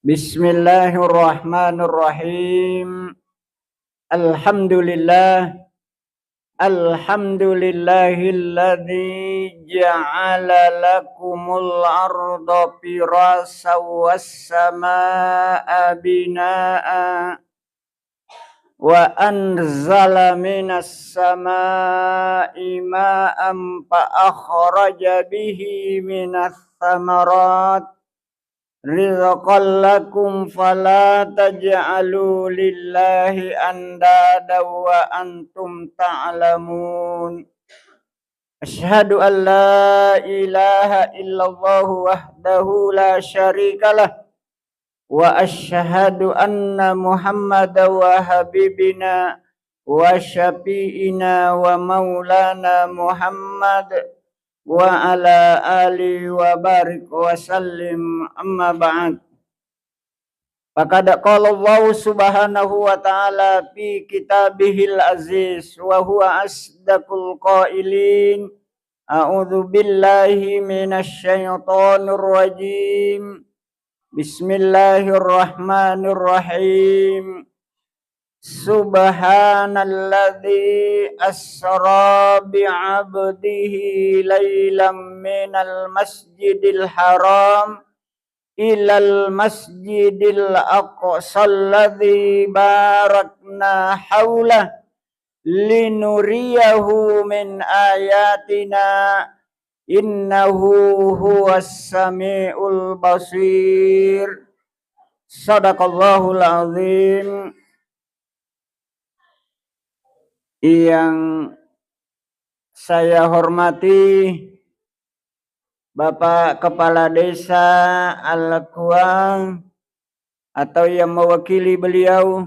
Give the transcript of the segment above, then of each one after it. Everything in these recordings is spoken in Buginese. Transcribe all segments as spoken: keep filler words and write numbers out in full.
Bismillahirrahmanirrahim. Alhamdulillah. Alhamdulillahilladzi ja'ala lakumul arda firasyan was samaa'a binaa'a. Wa anzala minas samaa'i ma'an fa akhraja bihi minas samarat rizqan lakum fala taj'alu lillahi andada wa antum ta'lamun. Asyhadu an la ilaha illallah wahdahu la syarikalah, wa asyhadu anna Muhammadan wa habibina wa syafi'ina wa maulana Muhammad wa ala alihi wa barik wa sallim, amma ba'd. Faqad qala Allahu subhanahu wa ta'ala fi kitabihil aziz wa huwa asdaqul qailin. A'udzu billahi minasy syaithanir rajim. Bismillahirrahmanirrahim. Subhanalladzi asra bi'abdihi lailam minal masjidil haram ilal masjidil aqsa alladzi barakna haulah linuriyahu min ayatina innahu huwas samiul basir. Sadaqallahul azim. Yang saya hormati Bapak Kepala Desa Allekuang atau yang mewakili beliau,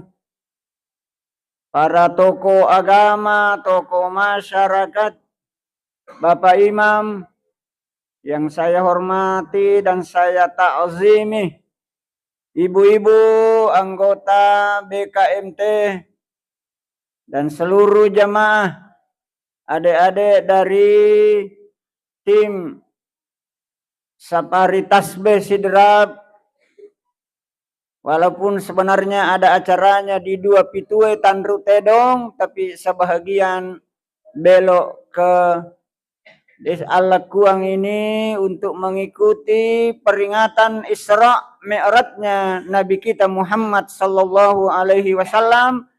para tokoh agama, tokoh masyarakat, Bapak Imam yang saya hormati dan saya ta'zimi, ibu-ibu anggota B K M T, dan seluruh jamaah, adik-adik dari tim Safari Tasbih Sidrap, walaupun sebenarnya ada acaranya di dua pitue Tanru Tedong, tapi sebahagian belok ke Desa Allekuang ini untuk mengikuti peringatan Isra Mi'rajnya Nabi kita Muhammad sallallahu alaihi wasallam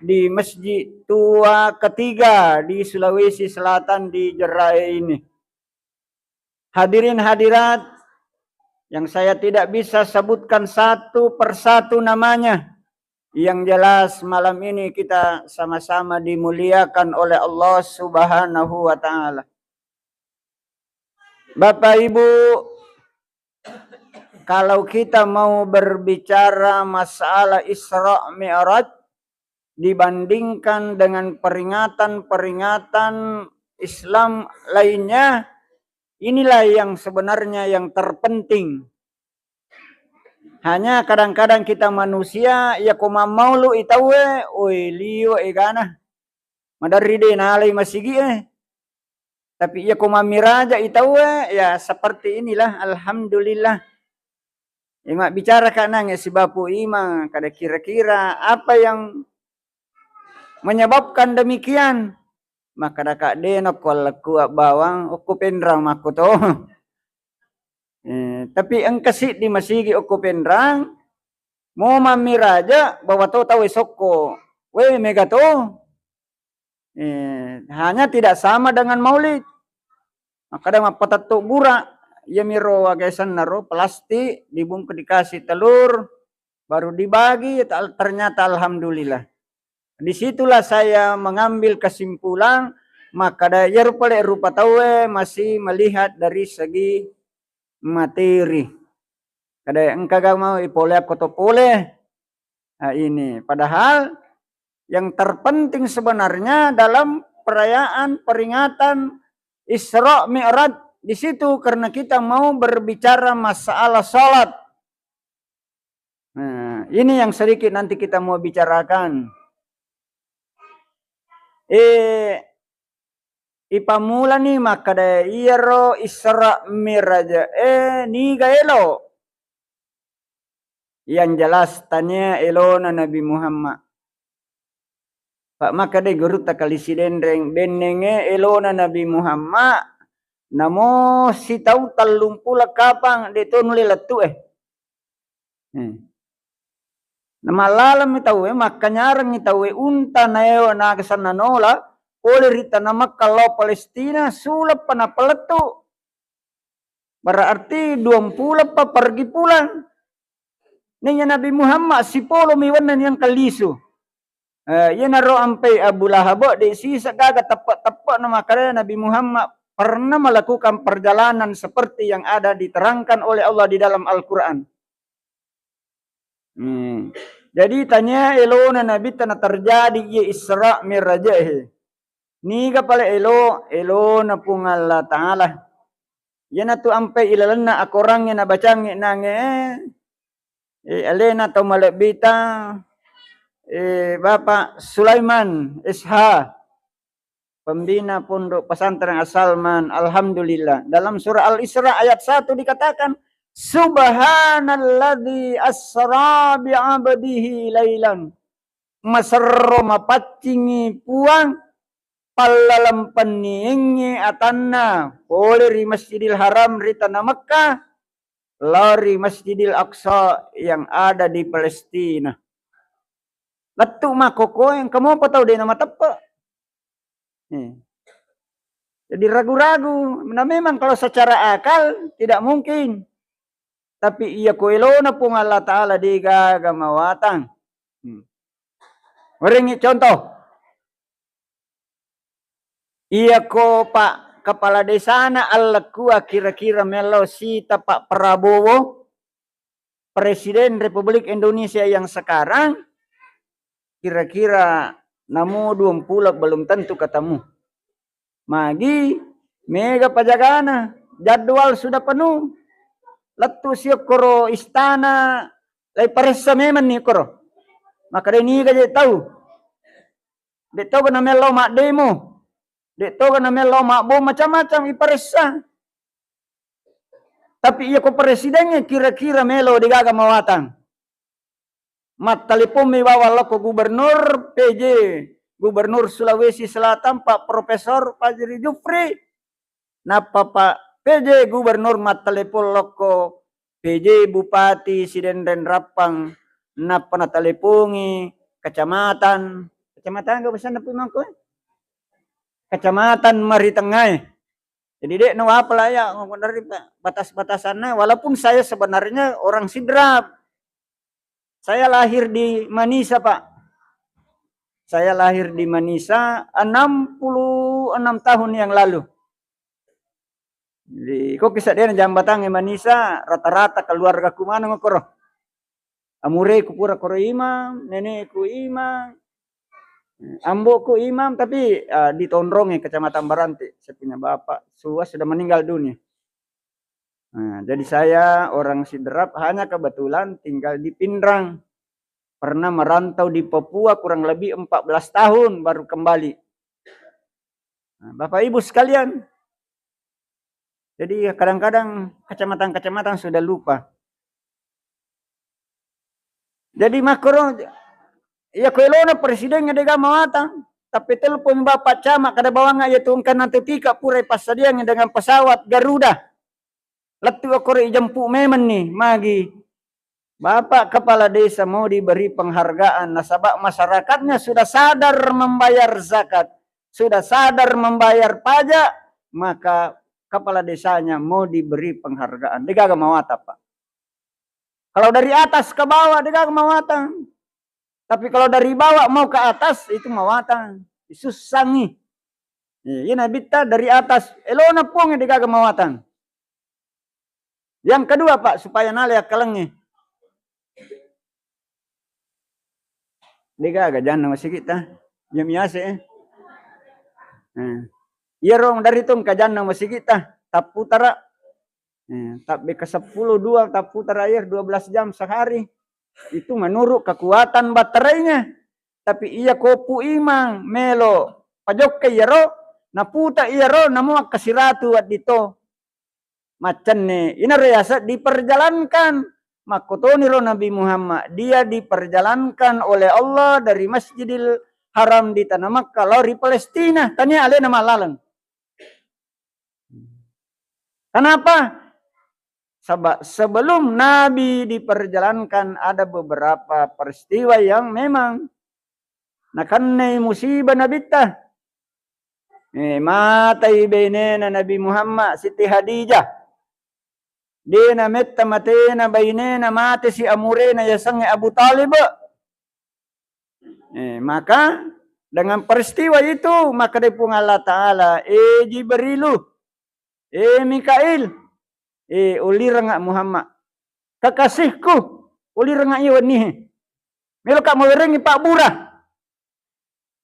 di Masjid Tua ketiga di Sulawesi Selatan, di Jerai ini. Hadirin hadirat yang saya tidak bisa sebutkan satu persatu namanya, yang jelas malam ini kita sama-sama dimuliakan oleh Allah Subhanahu wa Ta'ala. Bapak Ibu, kalau kita mau berbicara masalah Isra Mi'raj dibandingkan dengan peringatan-peringatan Islam lainnya, inilah yang sebenarnya yang terpenting. Hanya kadang-kadang kita manusia, iya ko mammaulu i tauwe, oi, liwe egana. Maderri de nalai masigi e. Tapi iya ko mammiraja i tauwe, ya seperti inilah, alhamdulillah. E, mabbicara ka nange sibapu imang, kada kira-kira apa yang menyebabkan demikian? Makkadaka de nokko allekku abbawang, okko Penrang makko to. Eh, tapi engka siddi masigi okko Penrang, mo mammiraja bawa to tau e sokko. We, mega to. Eh, hanya tidak sama dengan maulid. Makkada mappatetto gura, iyamiro wagesennaro plastik dibungkus dikasih telur, baru dibagi, ta-, ternyata alhamdulillah. Disitulah saya mengambil kesimpulan, makkada iyaro pale rupa tauwe masih melihat dari segi materi. Kada engka ga mau ipole akko to pole. Nah, ini. Padahal yang terpenting sebenarnya dalam perayaan peringatan Isra Mi'raj di situ, karena kita mau berbicara masalah salat. Nah, ini yang sedikit nanti kita mau bicarakan. Eh, ipammulani makkada iyaro Isra Mi'raj e niga elo? Yang jelas tania elona Nabi Muhammad. Pak maka de gurutta kali Sidenreng, bennenge elona Nabi Muhammad, namo sitau tellumpulo kapang de to nulle lettu e. Hmm. Namallalemmi tauwe, makkanyarengngi tauwe unta naewa nagasanna nola pole ri tana Mekka lao Palestina, suleppa napalettu. Berarti duampuleppa pergi pulang. Naiya Nabi Muhammad sipolo mi wenna niangka lisu. Eh, iyanaro ampai Abu Lahab, de sisa gaga teppe-teppe na makkada Nabi Muhammad pernah melakukan perjalanan seperti yang ada diterangkan oleh Allah di dalam Al-Quran. Hmm. Jadi tania elona Nabitta na terjadi iya Isra Mi'raj e. Niga pale elo, elona Puang Allah Ta'ala. Iyanatu ampai ilalenna akorangnge nabacangnge nange, eh, alena tau malebbita, eh, Bapak Sulaiman S H, pembina Pondok Pesantren As-Salman. Alhamdulillah. Dalam surah Al-Isra ayat satu dikatakan, "Subhanalladzi asra bi'abdihi lailan." Maserro mapaccingi Puang pallalempenniengngi atanna pole ri Masjidil Haram ri tana Mekka, lao ri Masjidil Aqsa yang ada di Palestina. Lettu makkokkoe, engka mopa tau de namateppe. Eh. Jadi ragu-ragu. Nah, memang kalau secara akal tidak mungkin. Tapi iya ko elona Puang Allah Ta'ala de gaga mawatang. Hmm. Werengngi contoh. Iya ko Pak Kepala Desana allekkua kira-kira melo sita Pak Prabowo, Presiden Republik Indonesia yang sekarang, kira-kira namo duampulo belum tentu ketemu. Magi mega pajagana, jadwal sudah penuh. Lettu siokkoro istana, lai paressa memang ni koro. Maka de niga je tau. De toga na melo maddemo. De toga na melo mabbom, macam-macam iparessa. Tapi iya ko presidengnge kira-kira melo degaga mawatang. Mattaleponmi bawang lokko gubernur P J, Gubernur Sulawesi Selatan, Pak Profesor Fajri Jufri. Nappa Pak P J Gubernur mattelepon lokko P J Bupati Sidenreng Rappang, nappa natalepongi kecamatan, kecamatan aga basenna Puimangko? Kecamatan Maritengngae. Jadi, dek nawapala ya, dari batas-batasanna, walaupun saya sebenarnya orang Sidrap. Saya lahir di Manisa, Pak. Saya lahir di Manisa enam puluh enam tahun yang lalu. Jadi, ko kisah dia jambatang Manisa, rata-rata keluarga ku mana ngokoro. Amureku pura koro imang, nenekku imang, amboku imam, tapi, eh, di Tonronge, Kecamatan Barante. Saya punya bapak, sudah meninggal dunia. Nah, jadi saya orang Sidrap, hanya kebetulan tinggal di Pinrang. Pernah merantau di Papua kurang lebih empat belas tahun, baru kembali. Nah, Bapak Ibu sekalian, jadi kadang-kadang kecamatan-kecamatan sudah lupa. Jadi makkoro, iya ko elona presiden degaga mawatang, tapi telepon Bapak Camat kada bawang iya tu engka nanti tika pura passadiang dengan pesawat Garuda. Lettu okkoro ijempu memang ni, magi. Bapak Kepala Desa mau diberi penghargaan, nasaba masyarakatnya sudah sadar membayar zakat, sudah sadar membayar pajak, maka kepala desanya mau diberi penghargaan. Degaga mawatang, Pak. Kalau dari atas ke bawah, degaga mawatang. Tapi kalau dari bawah mau ke atas, itu mawatang. Disussangi. Iya, iya Nabitta dari atas, elona Puang degaga mawatang. Yang kedua, Pak, supaya nale akkalengnge. Degaga janna masigitta. Iya miase, eh. Nah. Iyaro dari tong kajanna masigitta, tapputara. Eh, tabbe ke sepuluh dua, tapputara air dua belas jam sehari. Itu menurut kekuatan baterainya. Tapi iya ko pu imang melo pajokka iyaro, naputa iyaro, namo akkasiratu wedding to. Maccenne, inaro yaseng diperjalankan. Makkotoniro Nabi Muhammad, dia diperjalankan oleh Allah dari Masjidil Haram di tanah Makkah lao ri Palestina, tania alena mallaleng. Kenapa? Sebab sebelum Nabi diperjalankan, ada beberapa peristiwa yang memang nakennai musibah Nabitta. Eh, matai bainena Nabi Muhammad, Siti Khadijah. Dena metta matena bainena, mate si amurena yasengnge Abu Thalib. Eh, maka dengan peristiwa itu, maka dari Puang Allah Ta'ala, "Eh, Jibrilu, eh, Mikail, eh, ulirengnga Muhammad. Kekasihku, ulirengnga iya wennihe. Meloka mawerengngi pabbura."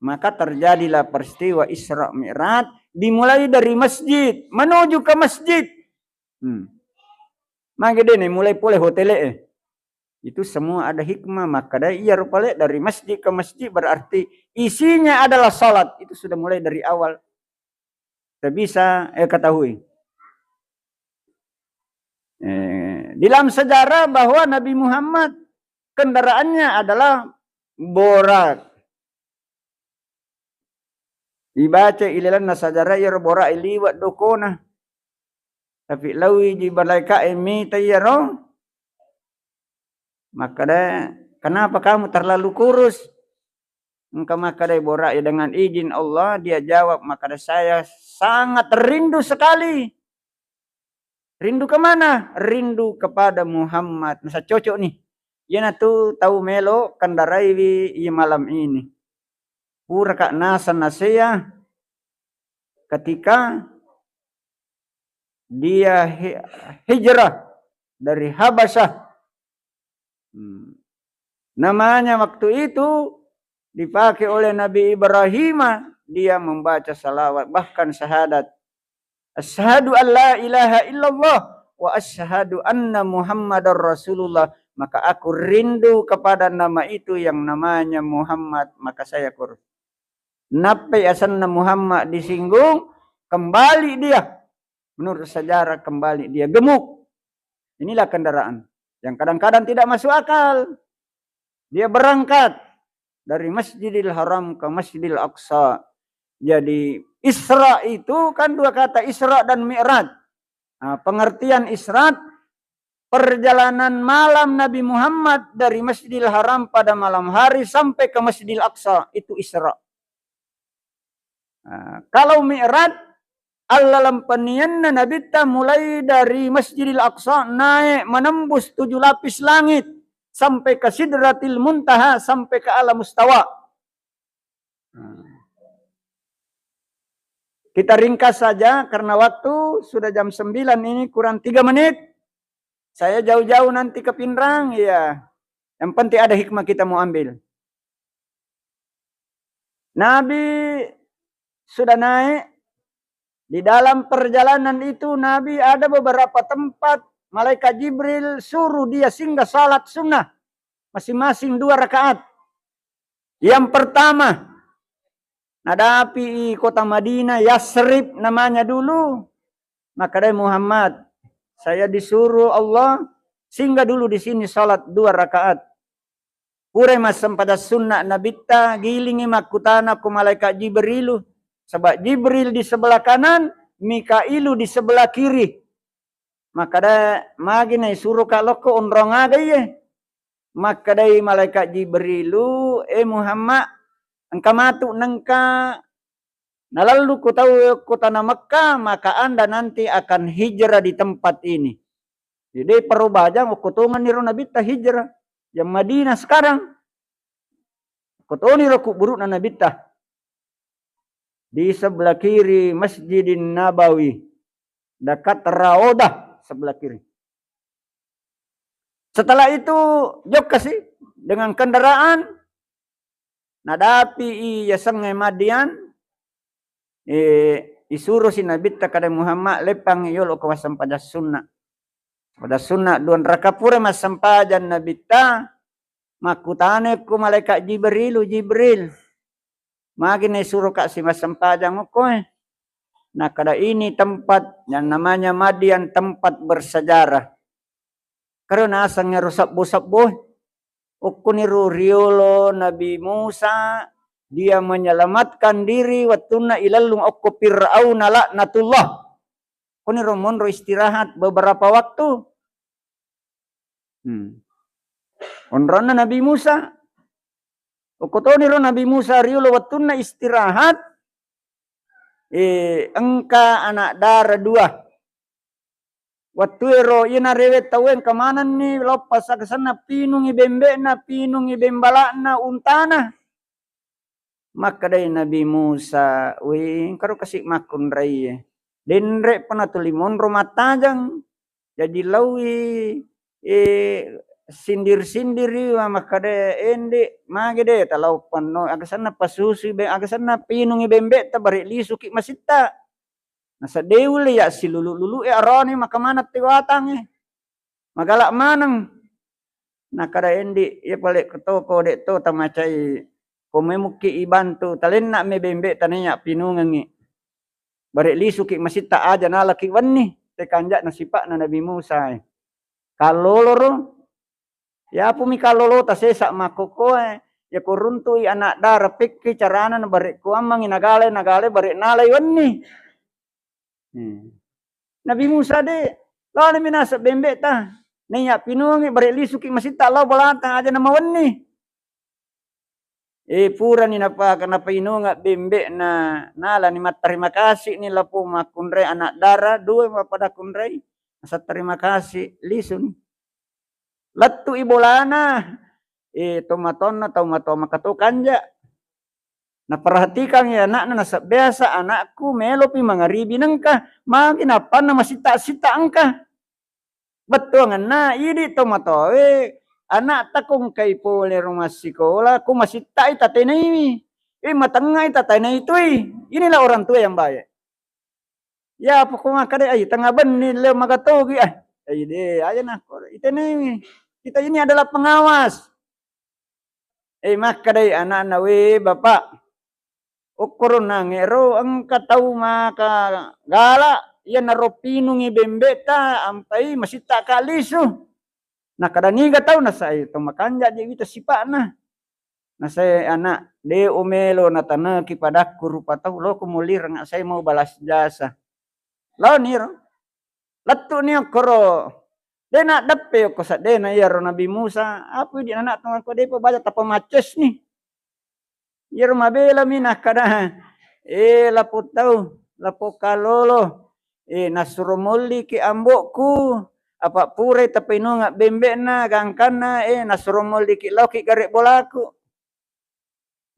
Maka terjadilah peristiwa Isra Mi'raj, dimulai dari masjid, menuju ke masjid. Hmm. Magi dene mulai pole hotele, eh. Itu semua ada hikmah, maka dari iya rupale dari masjid ke masjid berarti isinya adalah salat. Itu sudah mulai dari awal. Kita bisa, eh, ketahui. Eh, di dalam sejarah bahwa Nabi Muhammad kendaraannya adalah borak. Ibaca ilalenna sejarah iyaro borak liwat dokona. Tapi laui ji malaika e mita iyaro. Makkada, "Kenapa kamu terlalu kurus?" Engka makkadai borak ya, dengan izin Allah, dia jawab, makkada, "Saya sangat rindu sekali." Rindu ke mana? Rindu kepada Muhammad. Masa cocok nih. Iyanatu tau melo kendaraiwi iya malam ini. Pura ka nasa nasea ketika dia hi-, hijrah dari Habasyah. Hmm. Namanya waktu itu dipakai oleh Nabi Ibrahim, dia membaca salawat, bahkan syahadat. "Asyhadu an la ilaha illallah wa asyhadu anna Muhammadar Rasulullah." Maka aku rindu kepada nama itu yang namanya Muhammad, maka saya kurus. Nappai asenna Muhammad disinggung, kembali dia. Menurut sejarah, kembali dia gemuk. Inilah kendaraan yang kadang-kadang tidak masuk akal. Dia berangkat dari Masjidil Haram ke Masjidil Aqsa. Jadi, Isra itu kan dua kata, Isra dan Mi'raj. Nah, pengertian Isra, perjalanan malam Nabi Muhammad dari Masjidil Haram pada malam hari sampai ke Masjidil Aqsa, itu Isra. Nah, kalau Mi'raj, allalempennianna Nabitta mulai dari Masjidil Aqsa naik menembus tujuh lapis langit sampai ke Sidratil Muntaha, sampai ke Alam Mustawa. Nah. Kita ringkas saja karena waktu sudah jam sembilan ini kurang tiga menit. Saya jauh-jauh nanti ke Pinrang, ya. Yang penting ada hikmah kita mau ambil. Nabi sudah naik. Di dalam perjalanan itu, Nabi ada beberapa tempat malaikat Jibril suruh dia singgah salat sunnah masing-masing dua rakaat. Yang pertama, nadapi kota Madinah, Yasrib namanya dulu. Maka dari Muhammad, saya disuruh Allah singgah dulu di sini salat dua rakaat. Pura massempajang sunna Nabitta, gilingi makkutana ko malaikat Jibrilu. Sebab Jibril di sebelah kanan, Mikailu di sebelah kiri. Makkada, "Magi naisuroka lokko onrong aga iye?" Makkadai malaikat Jibrilu, "Eh Muhammad, engka matu nengka nalallu ko tau ko tanah Mekka, maka Anda nanti akan hijrah di tempat ini." Jadi, perubajang okko tongenni ro Nabitta hijrah. Yang Madinah sekarang. Okko toni ro kuburu'na Nabitta. Di sebelah kiri Masjidin Nabawi. Dekat Raodah sebelah kiri. Setelah itu, jokka si dengan kendaraan, nadapi i yasengnge Madian, eh, isuro si Nabitta kada Muhammad, leppang yolo ko massempajang sunna. Pada sunna dua raka pura massempajang Nabitta, makkutana ko malaikat Jibrilu, "Jibril, magi naisuroka si massempajang okko e?" Nakkada, "Ini tempat yang namanya Madian, tempat bersejarah." Karo naseng ero sebbo-sebbo. Okkoniro riolo Nabi Musa, dia menyelamatkan diri wettunna ilellung okko Fir'auna laknatullah. Koniro monro istirahat beberapa waktu. Hmm. Onronna Nabi Musa. Okkotoniro Nabi Musa riolo wettunna istirahat, eh, engka anak dara dua. Wettuero iya narewe tauwe engka manenni loppa sagasenna pinungi bembe'na, pinungi bembala'na, untana. Makkedai Nabi Musa, "Wé, engkaro kasi makkunraié. Denre pa natuli monro mattajeng." Jaji laui, eh, sindir-sindiri wa makkeda, "Endi, mage de talao penno, aga senna pasusui be-, aga senna pinungi bembe'ta bare lisuki masitta." Nasadde ulle ya silulu-lulu e arone maka maneng te watangnge. Magala maneng. Nakada endi, iya pale ko toko de to tamacai ko memukki ibantu talenna me bembe tanaya pinungengi. Bare lisuki masitta aja nalaki wenni, te kanja'na sipa'na Nabi Musa e. Kalloloro, yapumi kallolota sesa makkokkoe, ya ko runtui anak dara pekki carana na bare kuammangi nagale, nagale bare nalai wenni. Hmm. Nabi Musa de, lao mi naseng bembe'ta. Naiya pinungi bare lisuki masitta lao bolata aja namawenni. Eh, purani napa-, napainunga bembe'na, nalani mattarima kasih ni lapo makkunrai anak dara, dua mappada kunrai. Nasa terima kasih, lisuni. Lettu i bolana, eh, tomatoanna tau matoa makato kanja. Naperhatikan ya anakna, nasabbiasa anakku melopi mangaribi nengka, magi nappanna masitta-sitta engka. Bettuangenna idi tomatoawe, anakta ko engkai pole rumah sikola, ko masittai tatenaiwi. Eh, matengngai tatenai tui. Inilah orang tua yang baik. Ya, pokok makkeda, "Ai, tengnga benni leo magatogi, ah." Ai, de, aja nakko, itenaiwi. Kita ini adalah pengawas. Eh, makkedai anakna, "Wé, Bapak, okkoro nangero engka tau maka gala, iyanaro pinungi bembe'ta, ampai masitta ka lisu." Nakkeda, "Niga tau?" Nasai to makanja je wita sipa'na. Nasai anak, "De umelo nataneki padakku rupa tau, loko molireng sai mau balas jasa." Laoniro. Lettu'ni okkoro. De naddeppe okko seddena iyaro Nabi Musa. Apa idi anak tongako depa baja tapamaccesni. Iyaro mabelami nakkeda, "Eh, lapo tau, lapo kalolo. Eh, nasuro molliki ambokku. Apa purai tapainunga bembe'na, gangkanna, eh, nasuro molliki laoki gare bolaku."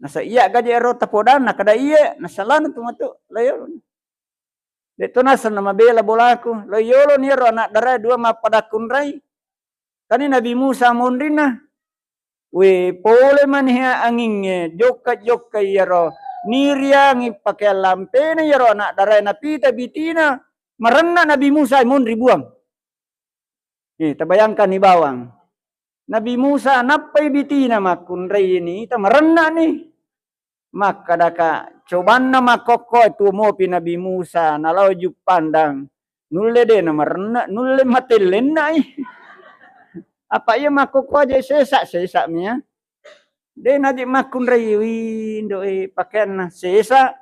Nasa iya gaje ero tapodang, nakkeda iye, nasalana tu matu, layo. De to naseng namabela bolaku, lo yolo ni ero anak dara dua mappada kunrai. Tani Nabi Musa monrinna. We, pole maniha angingnge, jokka-jokka iyaro. Niriangi pakeang lampena iyaro anak dara napita bitina. Marenna Nabi Musa monri buang. Eh, tabayangkanni bawang. Nabi Musa nappai bitina makkunrai ni, tamarenna ni. Makkadaka, cobanna makkokkoe tuo mopi Nabi Musa, nalao juppandang. Nulle de namarenna, nulle matellenna i. Apa iya makkokko aja sesa, sesa mia. De naji makkunrai windo e pakeanna, sesa.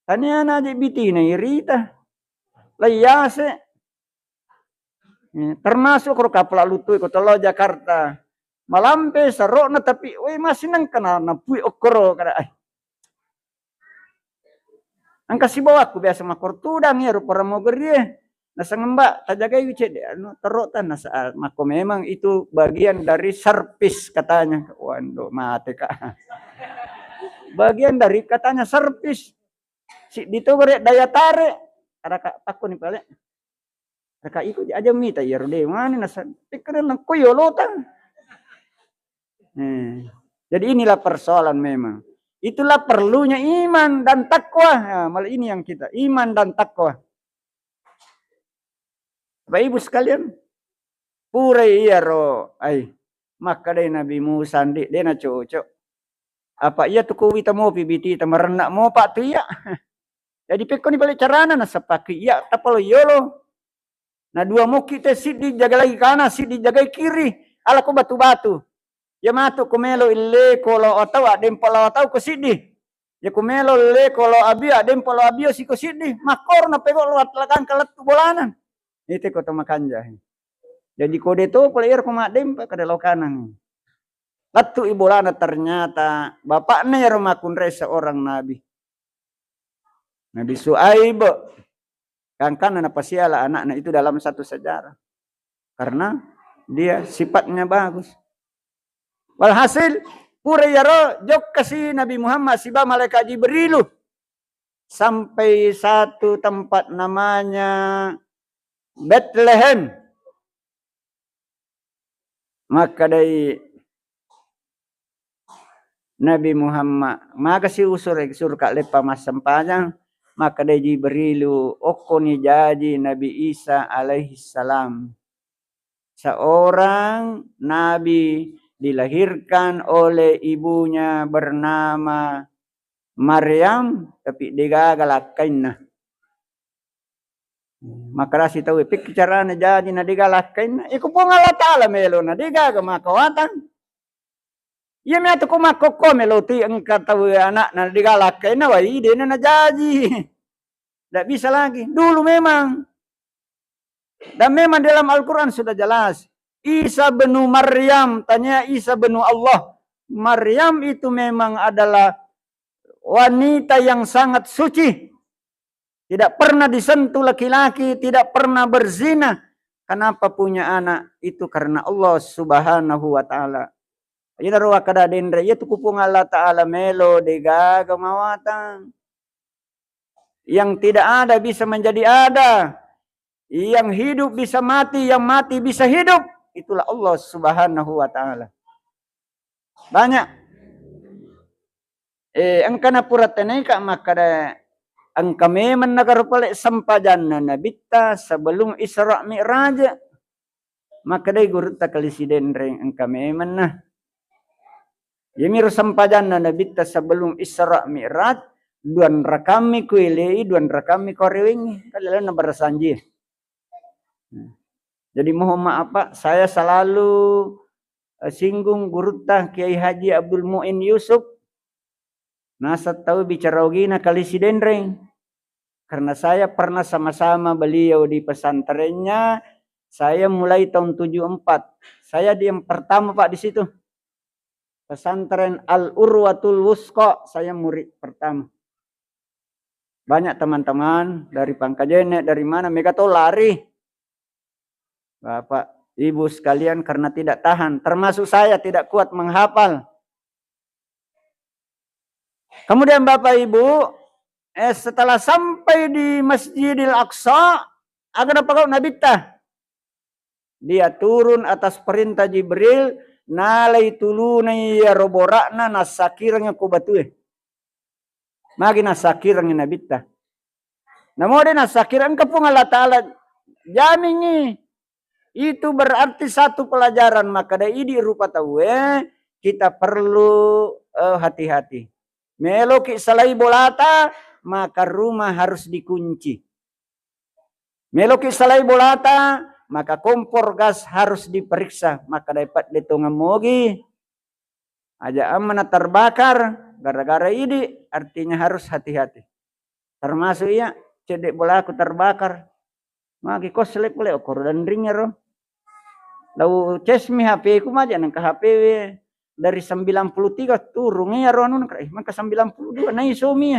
Taniana aja bitina irita. Laiyase. Eh, termasuk koro kapala lutui ko tolo Jakarta. Malampe sarokna tapi, weh, masih nengka na, napui okkoro kada, eh. Engka sibawaku biasa makor tudang ya rupa ramogerie. Naseng, "Mbak, tajagai cedde anu terok tan." Nasa, ah, mako memang itu bagian dari servis katanya. Waduh, mate kak. Bagian dari katanya servis. Siddi to gare daya tarik. Ada kak pakku ni pale. Ada kak iko aja mita ya rude mana nasa. Pikiran ko yolo tan. Eh, jadi inilah persoalan memang. Itulah perlunya iman dan takwa. Ya, malah ini yang kita, iman dan takwa. Bapak Ibu sekalian, purai iyaro, ai, makkadai Nabi Musa, "Ndi, de na cocok. Apa iya tu kuwita mopi bitita marenna mopa tu iya." Jadi pekkoni balik carana nasapaki iya tapalo yolo. Na dua mokki te, siddi jagai kana, siddi jagai kiri. Ala ko batu-batu. Iya matu ko melo illeko lao atau addempa lao atau ko siddi. Iya ko melo illeko lao abio addempa lao abio siko siddi. Makkoro napego lao atlakan kalettu bolana. Ite ko to makanja. Jadi kode to pole iyaro ko maddempa kada lao kanang. Lettu i bolana, ternyata bapakna iyaro makkunrai seorang nabi. Nabi Suaib. Gangkanna napasiala anakna itu dalam satu sejarah. Karena dia sifatnya bagus. Walhasil, pura iyaro jokkasi Nabi Muhammad siba malaikat Jibrilu sampai satu tempat namanya Bethlehem. Makkedai Nabi Muhammad, magasi usur, suruka leppa massempajang, makkedai Jibrilu, okkoni jaji Nabi Isa alaihissalam. Seorang nabi dilahirkan oleh ibunya bernama Maryam, tapi degaga lakkainna. Makkedasi tauwe, pikki carana jaji na degaga lakkainna. Iko Puang Allah Ta'ala melo na degaga makawatang. Iya mi atu ko makkokko melo ti engka tauwe anakna degaga lakkainna, wai dena najaji. Tidak bisa lagi. Dulu memang. Dan memang dalam Al-Quran sudah jelas. Isa benu Maryam, tanya Isa benu Allah. Maryam itu memang adalah wanita yang sangat suci. Tidak pernah disentuh laki-laki, tidak pernah berzina. Kenapa punya anak? Itu karena Allah Subhanahu wa Ta'ala. Iyaro wakkada denre, iya tu ku Puang Allah Ta'ala melo degaga mawatang. Yang tidak ada bisa menjadi ada. Yang hidup bisa mati, yang mati bisa hidup. Itulah Allah Subhanahu wa Ta'ala. Banyak. Eh, engka napura tenaika makkada engka memang nagaro pale sempajanna Nabitta sebelum Isra Mi'raj. Makkedai gurutta Kali Sidenreng, engka memenna. Iyamiro sempajanna Nabitta sebelum Isra Mi'raj, duan rakammi kuelei, duan rakammi kuarewengi. Kan lalenna barasanji. Jadi mohon maaf, Pak, saya selalu, eh, singgung gurutta Kiai Haji Abdul Muin Yusuf. Naseng tau bicara ogina Kali Sidenreng. Karena saya pernah sama-sama beliau di pesantrennya, saya mulai tahun tujuh empat. Saya di yang pertama, Pak, di situ. Pesantren Al Urwatul Wusqa, saya murid pertama. Banyak teman-teman dari Pangkajene, dari mana, mega to lari. Bapak, Ibu sekalian, karena tidak tahan, termasuk saya tidak kuat menghafal. Kemudian Bapak Ibu, eh, setelah sampai di Masjidil Aqsa, aga napagau Nabitta? Dia turun atas perintah Jibril, nalai tulunai iyaro bora'na, nassakirangngi ko batue. Magi nassakirangngi Nabitta. Namo de nassakkirang, engka Puang Allah Ta'ala jamingi. Itu berarti satu pelajaran, makkeda idi rupa tauwe, kita perlu, eh, hati-hati. Meloki salai bolata, maka rumah harus dikunci. Meloki salai bolata, maka kompor gas harus diperiksa. Makkeda padde tongeng mogi, aja ammana terbakar gara-gara idi, artinya harus hati-hati. Termasuk iya, cedde bolaku terbakar. Magi koslek pole, okoro danring ero. Lau ces mi H P ku, maja nengka H P we dari sembilan puluh tiga turung iyaro anu, eh, maka sembilan puluh dua naiso mi.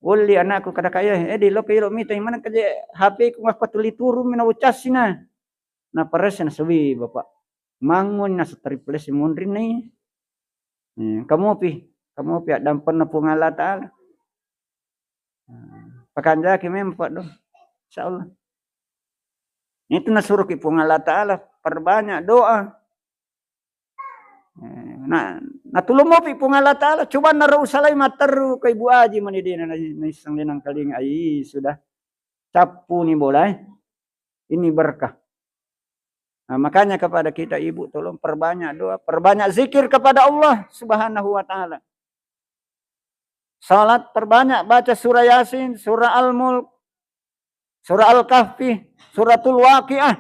Wolli anakku kada kaya, eh, di loke ilo mita, mana kaje H P ku, ngapa tuli turung mi na ucasina. Na parese na sewi, Bapak. Mangun na setriplesi munrinna iya. Eh, kamupi, kamupi addampenna Puang Allah Ta'ala. Nah, pakanjaki memang, Pak, do. Insyaallah. Itu nasuruki Puang Allah Ta'ala, perbanyak doa. Eh, na, natulung mopi Puang Allah Ta'ala, coba naro usalai matteru ke Ibu Aji mani dena na, naisseng denang kalinga. Ai, sudah. Cappuni bola, eh. Ini berkah. Nah, makanya kepada kita ibu, tolong perbanyak doa, perbanyak zikir kepada Allah Subhanahu wa Ta'ala. Salat perbanyak baca surah Yasin, surah Al-Mulk, Surah Al-Kahfi, Suratul Waqiah.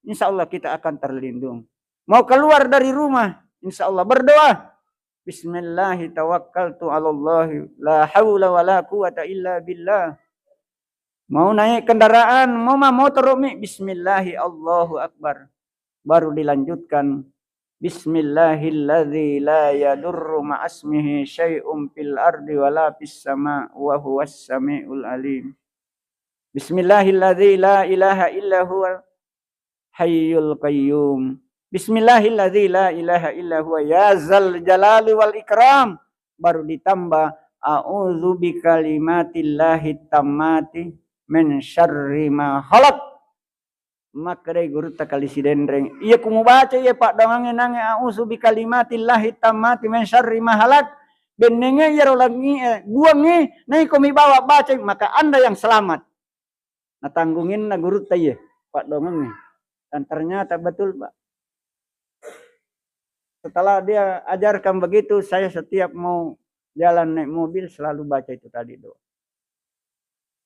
Insya Allah kita akan terlindung. Mau keluar dari rumah, insya Allah berdoa. Bismillahi tawakkaltu 'alallahi, la haula wala quwwata illa billah. Mau naik kendaraan, mau ma-, motor mi, bismillahi, Allahu Akbar. Baru dilanjutkan, bismillahilladzi la yadurru ma'asmihi syai'un fil ardi wala fis sama wa huwas samiul alim. Bismillahilladzi la ilaha illa huwa hayyul qayyum. Bismillahilladzi la ilaha illa huwa ya zal jalali wal ikram. Baru ditambah, a'udzu bikalimatillahi tammati min syarri ma khalaq. Makkedai gurutta kali Sidenreng, iya ku mubaca iya paddoangengnge nangnge a'udzu bikalimatillahi tammati min syarri ma khalaq, bennengnge iyaro langie, buangnge, naiko mibawa bacai, maka anda yang selamat. Natanggunginna gurutta iye paddoangengnge. Dan ternyata betul, Pak. Setelah dia ajarkan begitu, saya setiap mau jalan naik mobil selalu baca itu tadi doa.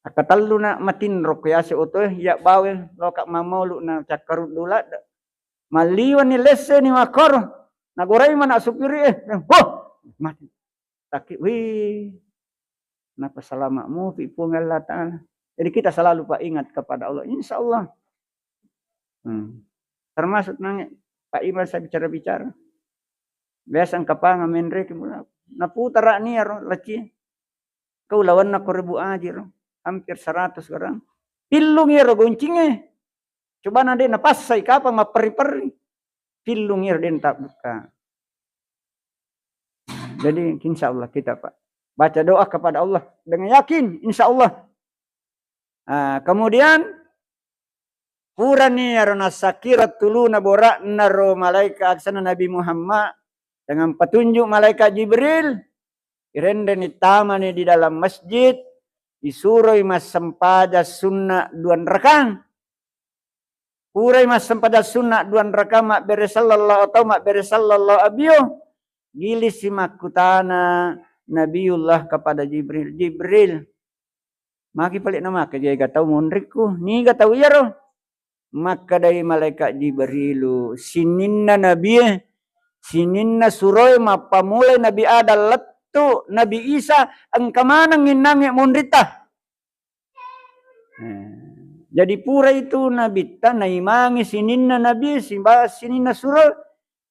Akkatelluna matinro ko yase otoe, iya bawe loka mammaulu na cakkaruddu ladde. Malliwani lesseni makkoro, nagorai mana supiri e, eh, wah, mati. Taki, wih, napa salama mupi Puang Allah Ta'ala. Jadi kita selalu, Pak, ingat kepada Allah, insya Allah. Hmm. Termasuk nangnge Pak Iman saya bicara-bicara. Biasa engka panga menreki mula. Naputara nia ro leci. Kau lawanna ko rebu aji ro. Hampir seratus orang. Pillung iyaro goncingnge. Coba na de napassai kapang mapperri-perri. Pillung iyaro de tabbuka. Jadi insya Allah kita, Pak, baca doa kepada Allah dengan yakin, insya Allah. Ah, kemudian purani iyaro nassakira tuluna bora'na ro malaika aksana Nabi Muhammad dengan petunjuk malaikat Jibril, irenreni tamani di dalam masjid, isuroi massempajang sunna dua rakang. Purai massempajang sunna dua rakang mabbere sallallahu atau mabbere sallallahu abio, gilisi makkutana Nabiullah kepada Jibril, Jibril, magi pale namake jega tau monrikku, niga tau iyaro? Makkedai malaikat Jibrilu, sininna nabie, sininna suroe mappamulai Nabi Adam lettu Nabi Isa, engka maneng innangnge monritta. Eh, jadi pura itu nabitta naimangi sininna nabi, simba-, sininna suro,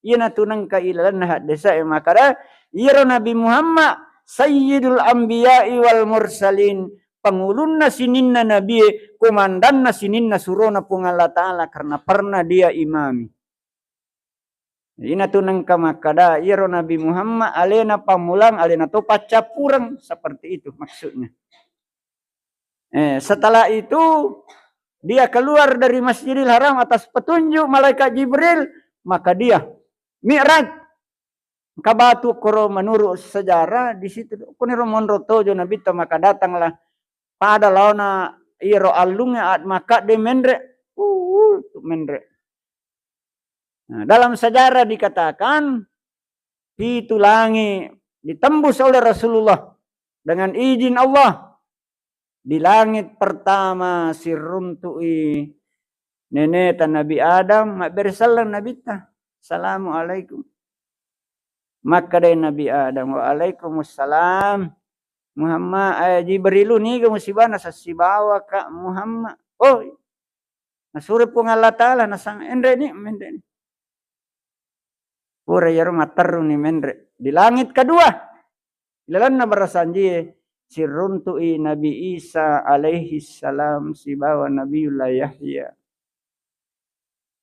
iyanatu nengka ilalenna haddesae makkada, iyaro Nabi Muhammad sayyidul anbiya'i wal mursalin, pangulunna sininna nabie, komandanna sininna surona Puang Allah Ta'ala, karena pernah dia imami. Inatu nengka makkada, iyaro Nabi Muhammad alena pammulang, alena to paccappureng, seperti itu maksudnya. Eh, setelah itu dia keluar dari Masjidil Haram atas petunjuk malaikat Jibril, maka dia Mi'raj. Engka batu koro menurut sejarah di situ, kuniro monro tojo Nabitta, maka datanglah pada laona iyaro allungnge at-, makkadde menre, uh, tu menre. Nah, dalam sejarah dikatakan, pitu langit ditembus oleh Rasulullah dengan izin Allah. Di langit pertama siruntu'i neneta Nabi Adam, mabbere selleng Nabitta, "Assalamualaikum." Makkedai Nabi Adam, "Waalaikumussalam." Muhammad, eh, Jibrilu, niga musibana? Sasibawaka Muhammad. Oh, nasuro Puang Allah Ta'ala, nasang, enreni, menreni. Pura iyaro matterruni menre. Di langit kedua, ilalenna barasanjie, siruntu'i Nabi Isa alaihi salam sibawa Nabiullah Yahya.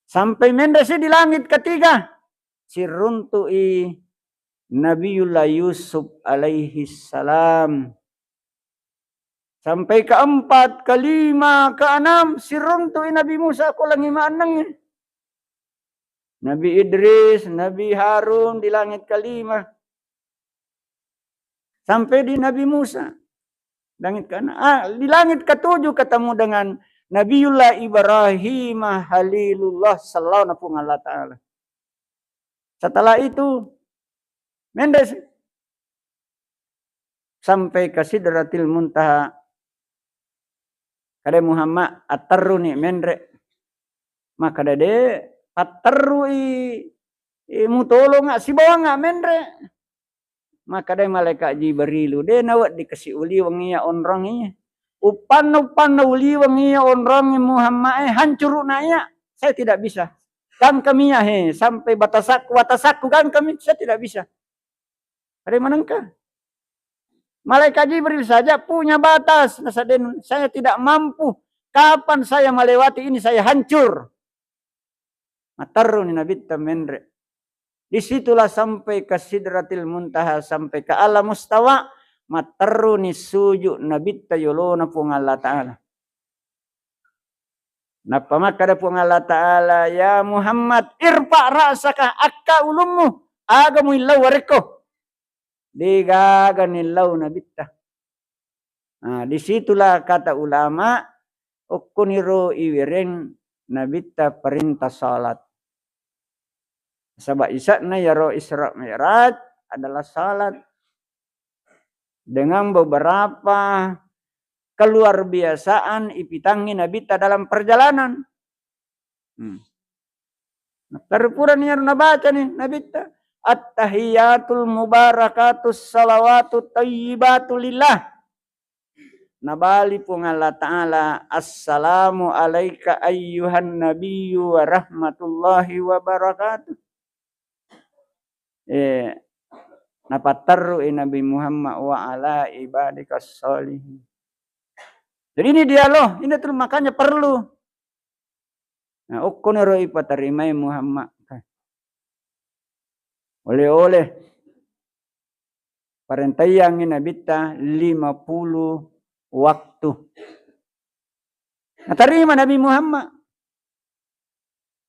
Sampai menre si di langit ketiga, siruntu'i Nabiullah Yusuf alaihi salam. Sampai keempat, kelima, keenam, siruntu'i Nabi Musa ko langi mannengngi. Nabi Idris, Nabi Harun di langit kelima. Sampai di Nabi Musa. Langit keenam. Ah, di langit ketujuh ketemu dengan Nabiullah Ibrahim Halilullah, sellaona Puang Allah Ta'ala. Setelah itu, mendes sampai ke Sidratil Muntaha. Makkeda Muhammad, "Atterruni menre." Makkeda, "De, patterrui, eh, mutolonga, sibawanga menre." Makkeda malaikat Jibrilu, "De nawedding kasi uliweng iya onrong iya. Uppanna, uppanna uliweng iya onrong Muhammad e, hancuruna iya. Saya tidak bisa. Gangkami iya he, sampai batasakku, batasakku gangkami, saya tidak bisa." Ada manengka. Malaikat Jibril saja punya batas, nasadden, "Saya tidak mampu. Kapan saya melewati ini, saya hancur." Matterruni Nabitta menre. Disitulah sampai ke Sidratil Muntaha, sampai ke Alam Mustawa, matterruni sujud Nabitta yolona Puang Allah Ta'ala. Nappa makkeda Puang Allah Ta'ala, "Ya Muhammad, irfa ra'saka, akka ulummu, aga muillau warekko." Degaga nillau Nabitta. Nah, disitulah kata ulama, okkoniro iwereng Nabitta perintah salat. Saba' isa'na yaro Isra Mi'raj adalah salat. Dengan beberapa keluar biasaan ipitangngi Nabitta dalam perjalanan. Hmm. Nah, terpurani iyaro nabacani Nabitta, "Attahiyatul mubarakatus salawatut thayyibatu lillah." Nabali Puang Allah Ta'ala, "Assalamu alaika ayyuhan nabiyyu wa rahmatullahi wa barakatuh." Eh, napatterrui Nabi Muhammad, "Wa ala ibadikas sholihin." Jadi ini dialog, ini tuh makanya perlu. Nah, okkoniro ipatarimai Muhammad. Oleh-oleh. Parentaiyangngi Nabitta lima puluh waktu. Natarima Nabi Muhammad.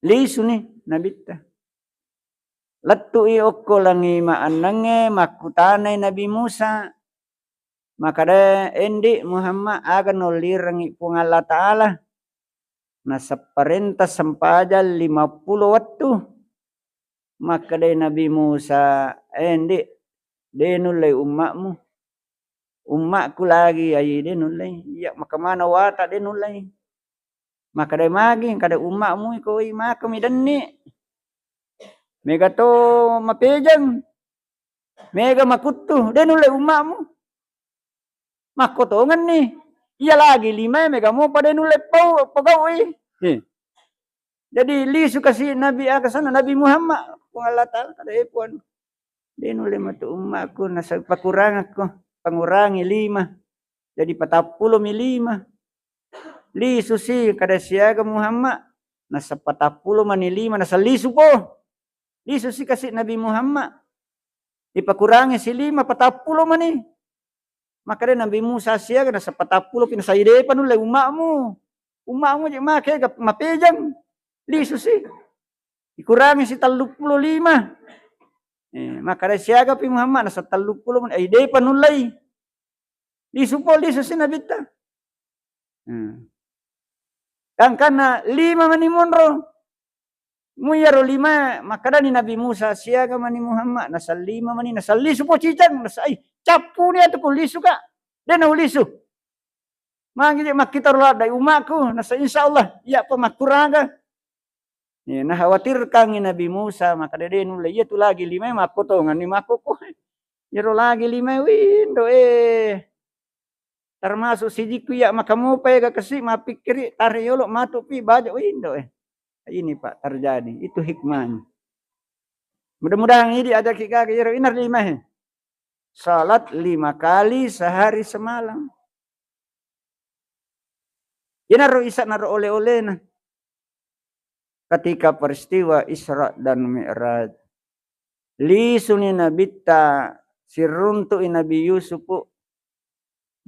Lisuni Nabitta. Lettu'i okko langi maennengnge, makkutanai Nabi Musa. Makkeda, "Endi Muhammad, aga nollirengngi Puang Allah Ta'ala? Nasapparenta sempajang lima puluh wettu." Makkedai Nabi Musa, "Endi, de nullei umma'mu. Umma'ku lagi, ai de nullei. Iya, makamana wata de nullei." Makkeda, "Magi, kada umma'mu iko, i, maka midenni. Mega to mapejang. Mega makuttu, de nulle umma'mu. Makkotongenni. Iya lagi limae mega mopa de nulle pau, pagaui." Eh. Jadi lisu kasi Nabi aga sana, Nabi Muhammad. Puang Allah Ta'ala kada, "Eh, Puang, de nulle matu umma'ku, nasa pakurangakko, pangurangi lima. Jadi patappulo mi lima." Lisu si kada siaga Muhammad, nasa patappulo mani lima, nasa lisu po. Lisu si kasi Nabi Muhammad. Ipakurangi si lima, patappulo mani. Makkeda Nabi Musa, "Siaga nasa patappulo pi, nasa idepa nulle umma'mu. Umma'mu je make ga mapejang." Lisu si. Ikurangi si telluppulo lima. Eh, makkeda, "Siaga pi Muhammad, nasa telluppulo mani, idepa nullei." Lisu po, lisu si Nabitta. Hmm. Gangkanna lima mani monro. Mui iyaro lima, makkedani Nabi Musa, "Siaga mani Muhammad?" Nasa lima mani, nasa lisu po cicang, nasa, "Ai, cappuni atu ko lisu ka." De naulisu. Magi je makkita ro ladde umma'ku, nasa insya Allah, iya pa makkuraga. Eh, nakhawatirkangngi Nabi Musa, makkeda, "De nulle, iya tu lagi limae makkotonganni makkokkoe. Iyaro lagi limae, windo, eh. Termasuk sijikku iya makamopa ega kasi mappikkiri, tare yolo matu pi baja, windo, eh." Ini, Pak, terjadi. Itu hikmahnya. Mudah-mudahan idi ajaki gaga iyaro inar limae. Salat lima kali sehari semalam. Iyanaro isa'naro ole-olena. Ketika peristiwa Isra dan Mi'raj, lisuni Nabitta, siruntu'i Nabi Yusufu.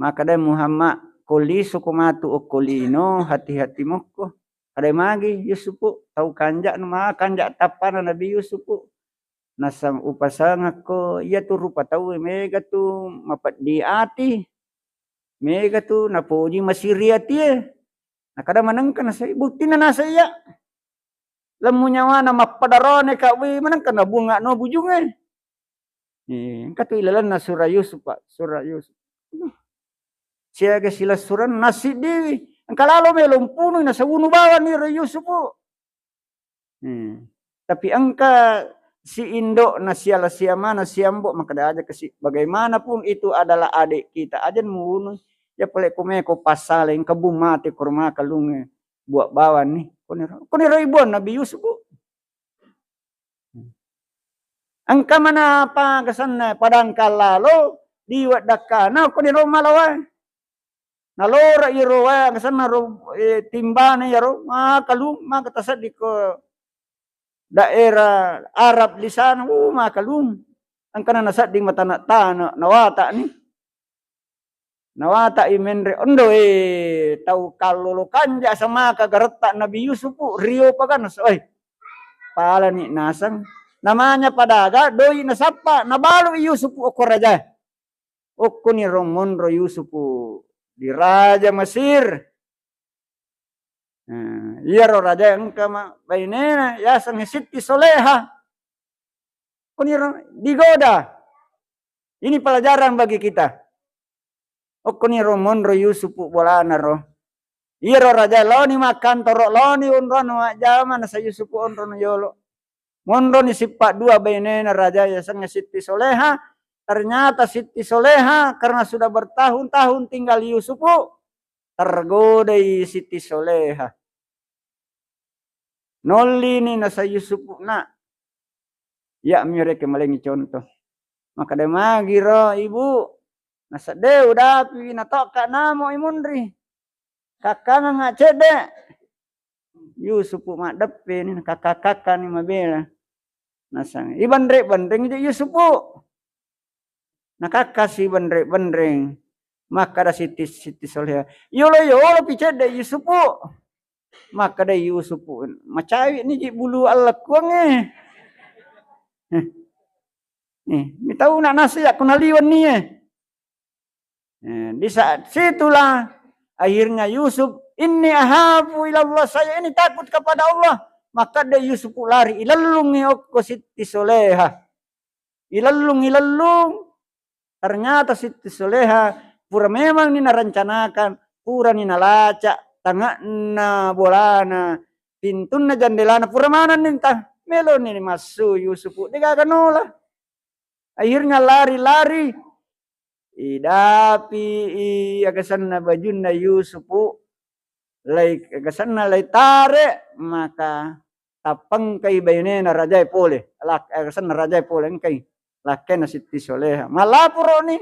Makkedai Muhammad, "Ko lisuko matu okko lino, hati-hati mokko." Kadai magi Yusufu, tau kanja'na, ma kanja' tappana Nabi Yusufu. Nasang upasangakko, iyatu rupa tauwe mega tu mapeddi ati, mega tu napoji masiri atie. Nakada manengka nasai, buttina nasai iya. Lemmu nyawana mappadarone ka, wi, manengka nabunga no bujunge. Eh, engka tu ilalenna sura Yusuf, Pak, sura Yusuf. Siaga silessurenna siddiwi. Engka lalo melo mpunui, nasawunu bawang iro Yusupu. Hmm. Tapi engka si indo'na siala siamana siambo, makkeda aja kasi, bagaimanapun itu adalah adik kita, aja muwunu. Ya pole ko meko pasale, engka bu mate korma kalunge buat bawang ni. Koniro, koniro ibuan Nabi Yusuf, Bu. Engka mana apa kesanna padangkal lalo di weddakana, koniro malawa. Nalora iyaro wae, angkasanna ro, eh, timbana iyaro, makalung, maka tasedding ko daerah Arab di sana, uh, makalung. Angkana nasedding matana-tana, nawata'ni. Nawata'i menre, ondo, eh, tau kallolo kanja samaka garetta Nabi Yusuf, rio paganna, oi. Palani nasang. Namanya padaga, doi nasappa, nabalu Yusuf okko raja. Okkoniro monro Yusupu di raja Mesir. Nah, iyaro raja engka ma-, bainena yaseng Siti Soleha. Koniro digoda. Ini pelajaran bagi kita. Okkoniro monro Yusupu bolana ro. Iyaro raja loni makkantoro, loni onrono majjama, nasa Yusupu onrono yolo. Monroni sippa dua bainena raja yasengnge Siti Soleha. Ternyata Siti Soleha karena sudah bertahun-tahun tinggal Yusupu, tergodai Siti Soleha. Nollini nasa Yusupu, "Nak, ya miyore ke malengi contoh." Makkeda, "Magiro, Ibu?" Nasa, "De udapi, natokka namo imunri. Kakkangengnga cedde." Yusupu maddeppe ni, kakka-kakkani mabela. Nasang, ibenre-benreng je Yusupu. Nakakkasi benre-benreng. Makkeda Siti, Siti Soleha, "Yolo-yolo pi cedde Yusupu." Makkeda Yusupu, "Macawi ni ji bulu allekkuangnge." Eh, eh, mitau nak nasi yakku naliwen ni, eh. Eh, di saat situlah akhirnya Yusuf, "Inni ahafu ilallah, saya ini takut kepada Allah." Makkeda Yusuf lari, ilellungi okko Siti Soleha. Ilellung, ilellung. Ternyata Siti Soleha pura memang ni narencanakan, pura ni nalaca tanganna bolana, pintunna jandelana pura maneng ni, entah melo ni massu Yusuf, degaga nola. Akhirnya lari-lari, idapi i agasanna bajunna Yusupu, lai agasanna lai tare, maka tappengkai bainena rajae pole, lak-, agasanna rajae pole, engkai lakkainna Siti Soleha. Mallaporoni,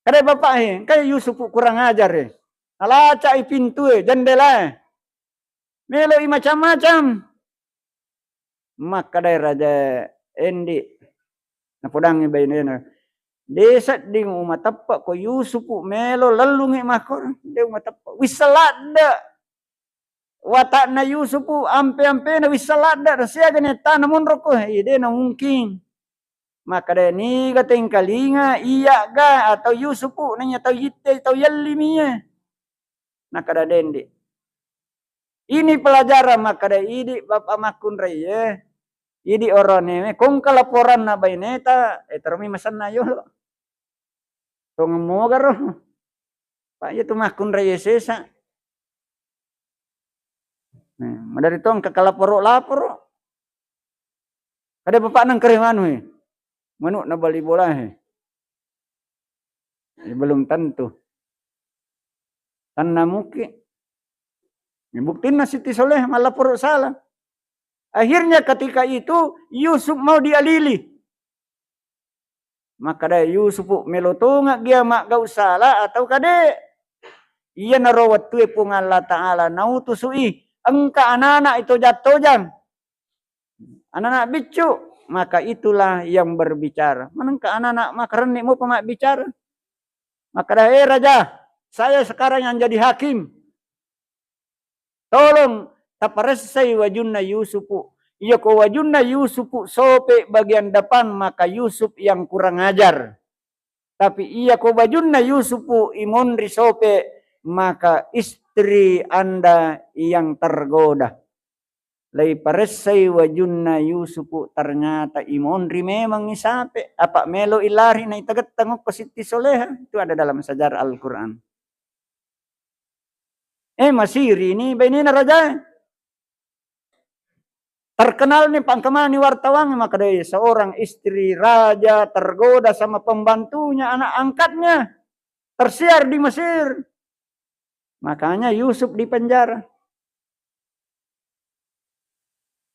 kada bapak he, engkai Yusupu kurang ajar he. Nalacai pintue, jendelae. Meloi macam-macam. Makkedai raja, "Endi?" Napodangngi bainena, "De sedding umateppa ko Yusupu melo lellungi makkoro, de umateppa. Wissa ladde wata'na Yusupu, ampe-ampena wissa ladde, na siaga nettana monroko, eh, de na mungkin." Makkeda, "Niga tengkalinga, iya'ga atau Yusupu, nanya tau yitte, tau yellimi ye?" Nakkeda, "Dendi." Ini pelajaran, makkeda, "Idi bapak makkunrai ye, idi orone, kongka laporanna baineta, eh, terumi masenna yolo." Tongeng mogaro. Pak, iya tu makkunrai ye sesa. Nah, madari tongka kalaporo-laporo. Kada bapak nang kere manu he. Manu na bali bola he. Eh, belum tentu. Tanna muki. Ini buktinna Siti Soleh malaporo salah. Akhirnya ketika itu Yusuf mau dialili. Makkeda Yusuf, "Melo tonga gia maggau sala atau kade?" Iyanaro wettue Puang Allah Ta'ala nautusui engka anana itojang-tojang. Anana biccu, maka itulah yang berbicara. Manengka anana makarenni mopa mabbicara. Makkeda, "Eh, Raja, saya sekarang yang jadi hakim. Tolong taparessai wajunna Yusupu. Iyako wajunna Yusupu sope bagian depan, maka Yusuf yang kurang ajar. Tapi iyako wajunna Yusupu imonri sope, maka istri Anda yang tergoda." Leiparessai wajunna Yusupu, ternyata imonri memang isape, apa melo ilari na itagettang okko Sitti Soleha. Itu ada dalam sejarah Al-Quran. Eh, masiri ni bainena raja. Terkenal ni pangkamani wartawan, makkedai seorang istri raja tergoda sama pembantunya, anak angkatnya, tersiar di Mesir. Makanya Yusuf di penjara.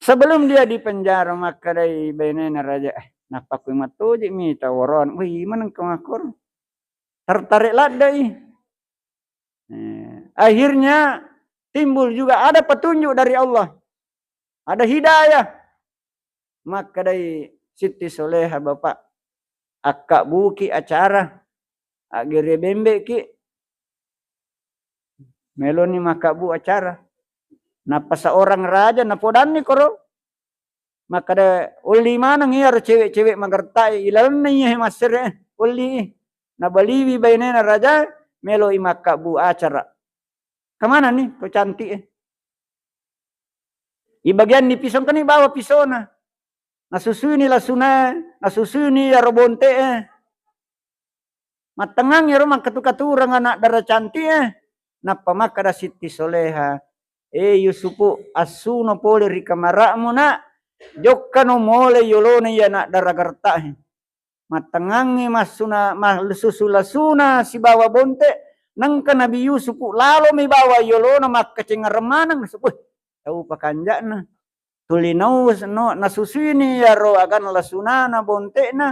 Sebelum dia di penjara, makkedai bainena raja, "Eh, nappa kui mattoji mita woroan, wih, meneng ke makor." Tertarik laddai. Eh, akhirnya timbul juga ada petunjuk dari Allah. Ada hidayah. Makkedai Sitti Soleha, "Bapak, akkabbuki acara, aggere bembeki, meloni makkabbu acara." Nappa seorang raja napodanni koro. Makkeda, "Olli maneng iyaro cewek-cewek magertae ilalenna iyahe massere, olli." Nabaliwi bainena raja, meloi makkabbu acara. "Kemana ni to cantik e?" Ibagianni pisong, kani bawa pisona. Nasusuini lasuna, nasusuini iyaro bonte e. Mattengngang iyaro makkatu-katureng anak dara cantik e. Nappa makkeda Sitti Soleha, "Eh, Yusupu, assuno pole ri kamara'mu, Nak. Jokkano mole yolona iya anak dara gerta e." Mattengngangngi massuna, massusu-lasuna sibawa bonte, nengka Nabi Yusupu lalo mi bawa yolona makkacengngeng maneng. Weh, tau pakanja'na. Tuli nau-, no-, nasusuini iyaro agana lasunana bonte'na,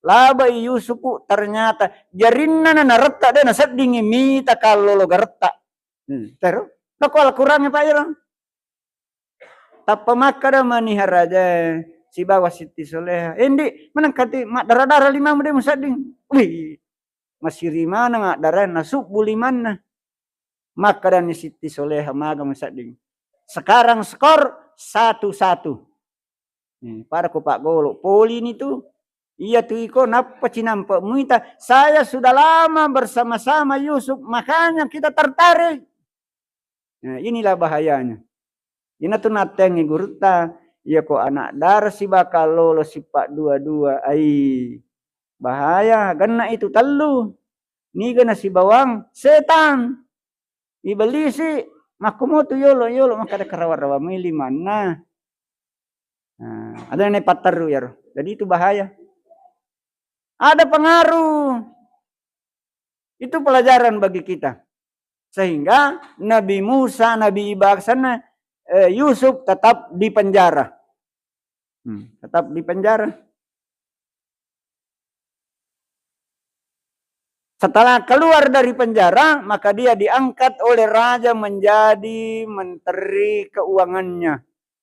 labai Yusupu, ternyata jarinna na naretta de naseddingi mita kallolo garetta. Hmm, tero? Nako Al-Quran, Pak, iro. Tappa makkeda mani haraja sibawa Sitti Soleha, "Endi, maneng kati maddara-dara limamu de musedding?" Wih, masiri maneng addara, nasubbu limanna. Makkedani Sitti Soleha, "Maga musedding? Sekarang skor satu satu." Hmm, pada ko paggolo, polini tu. Iya tu iko nappa cinampe muita. "Saya sudah lama bersama-sama Yusuf, makanya kita tertarik." Nah, inilah bahayanya. Ina tu nattengi gurutta, iya ko anak dara sibakal lolo sipa dua-dua, ai bahaya, genna itu tellu. Niga nasibawang? Setan. Ibelisi, makkumotu yolo-yolo, makkada karawa-rawa mui limanna. Nah, ada nene patterru yaro. Jadi itu bahaya. Ada pengaruh. Itu pelajaran bagi kita. Sehingga Nabi Musa, Nabi Ibrahim, eh, Yusuf tetap di penjara. Hmm, tetap di penjara. Setelah keluar dari penjara, maka dia diangkat oleh raja menjadi menteri keuangannya.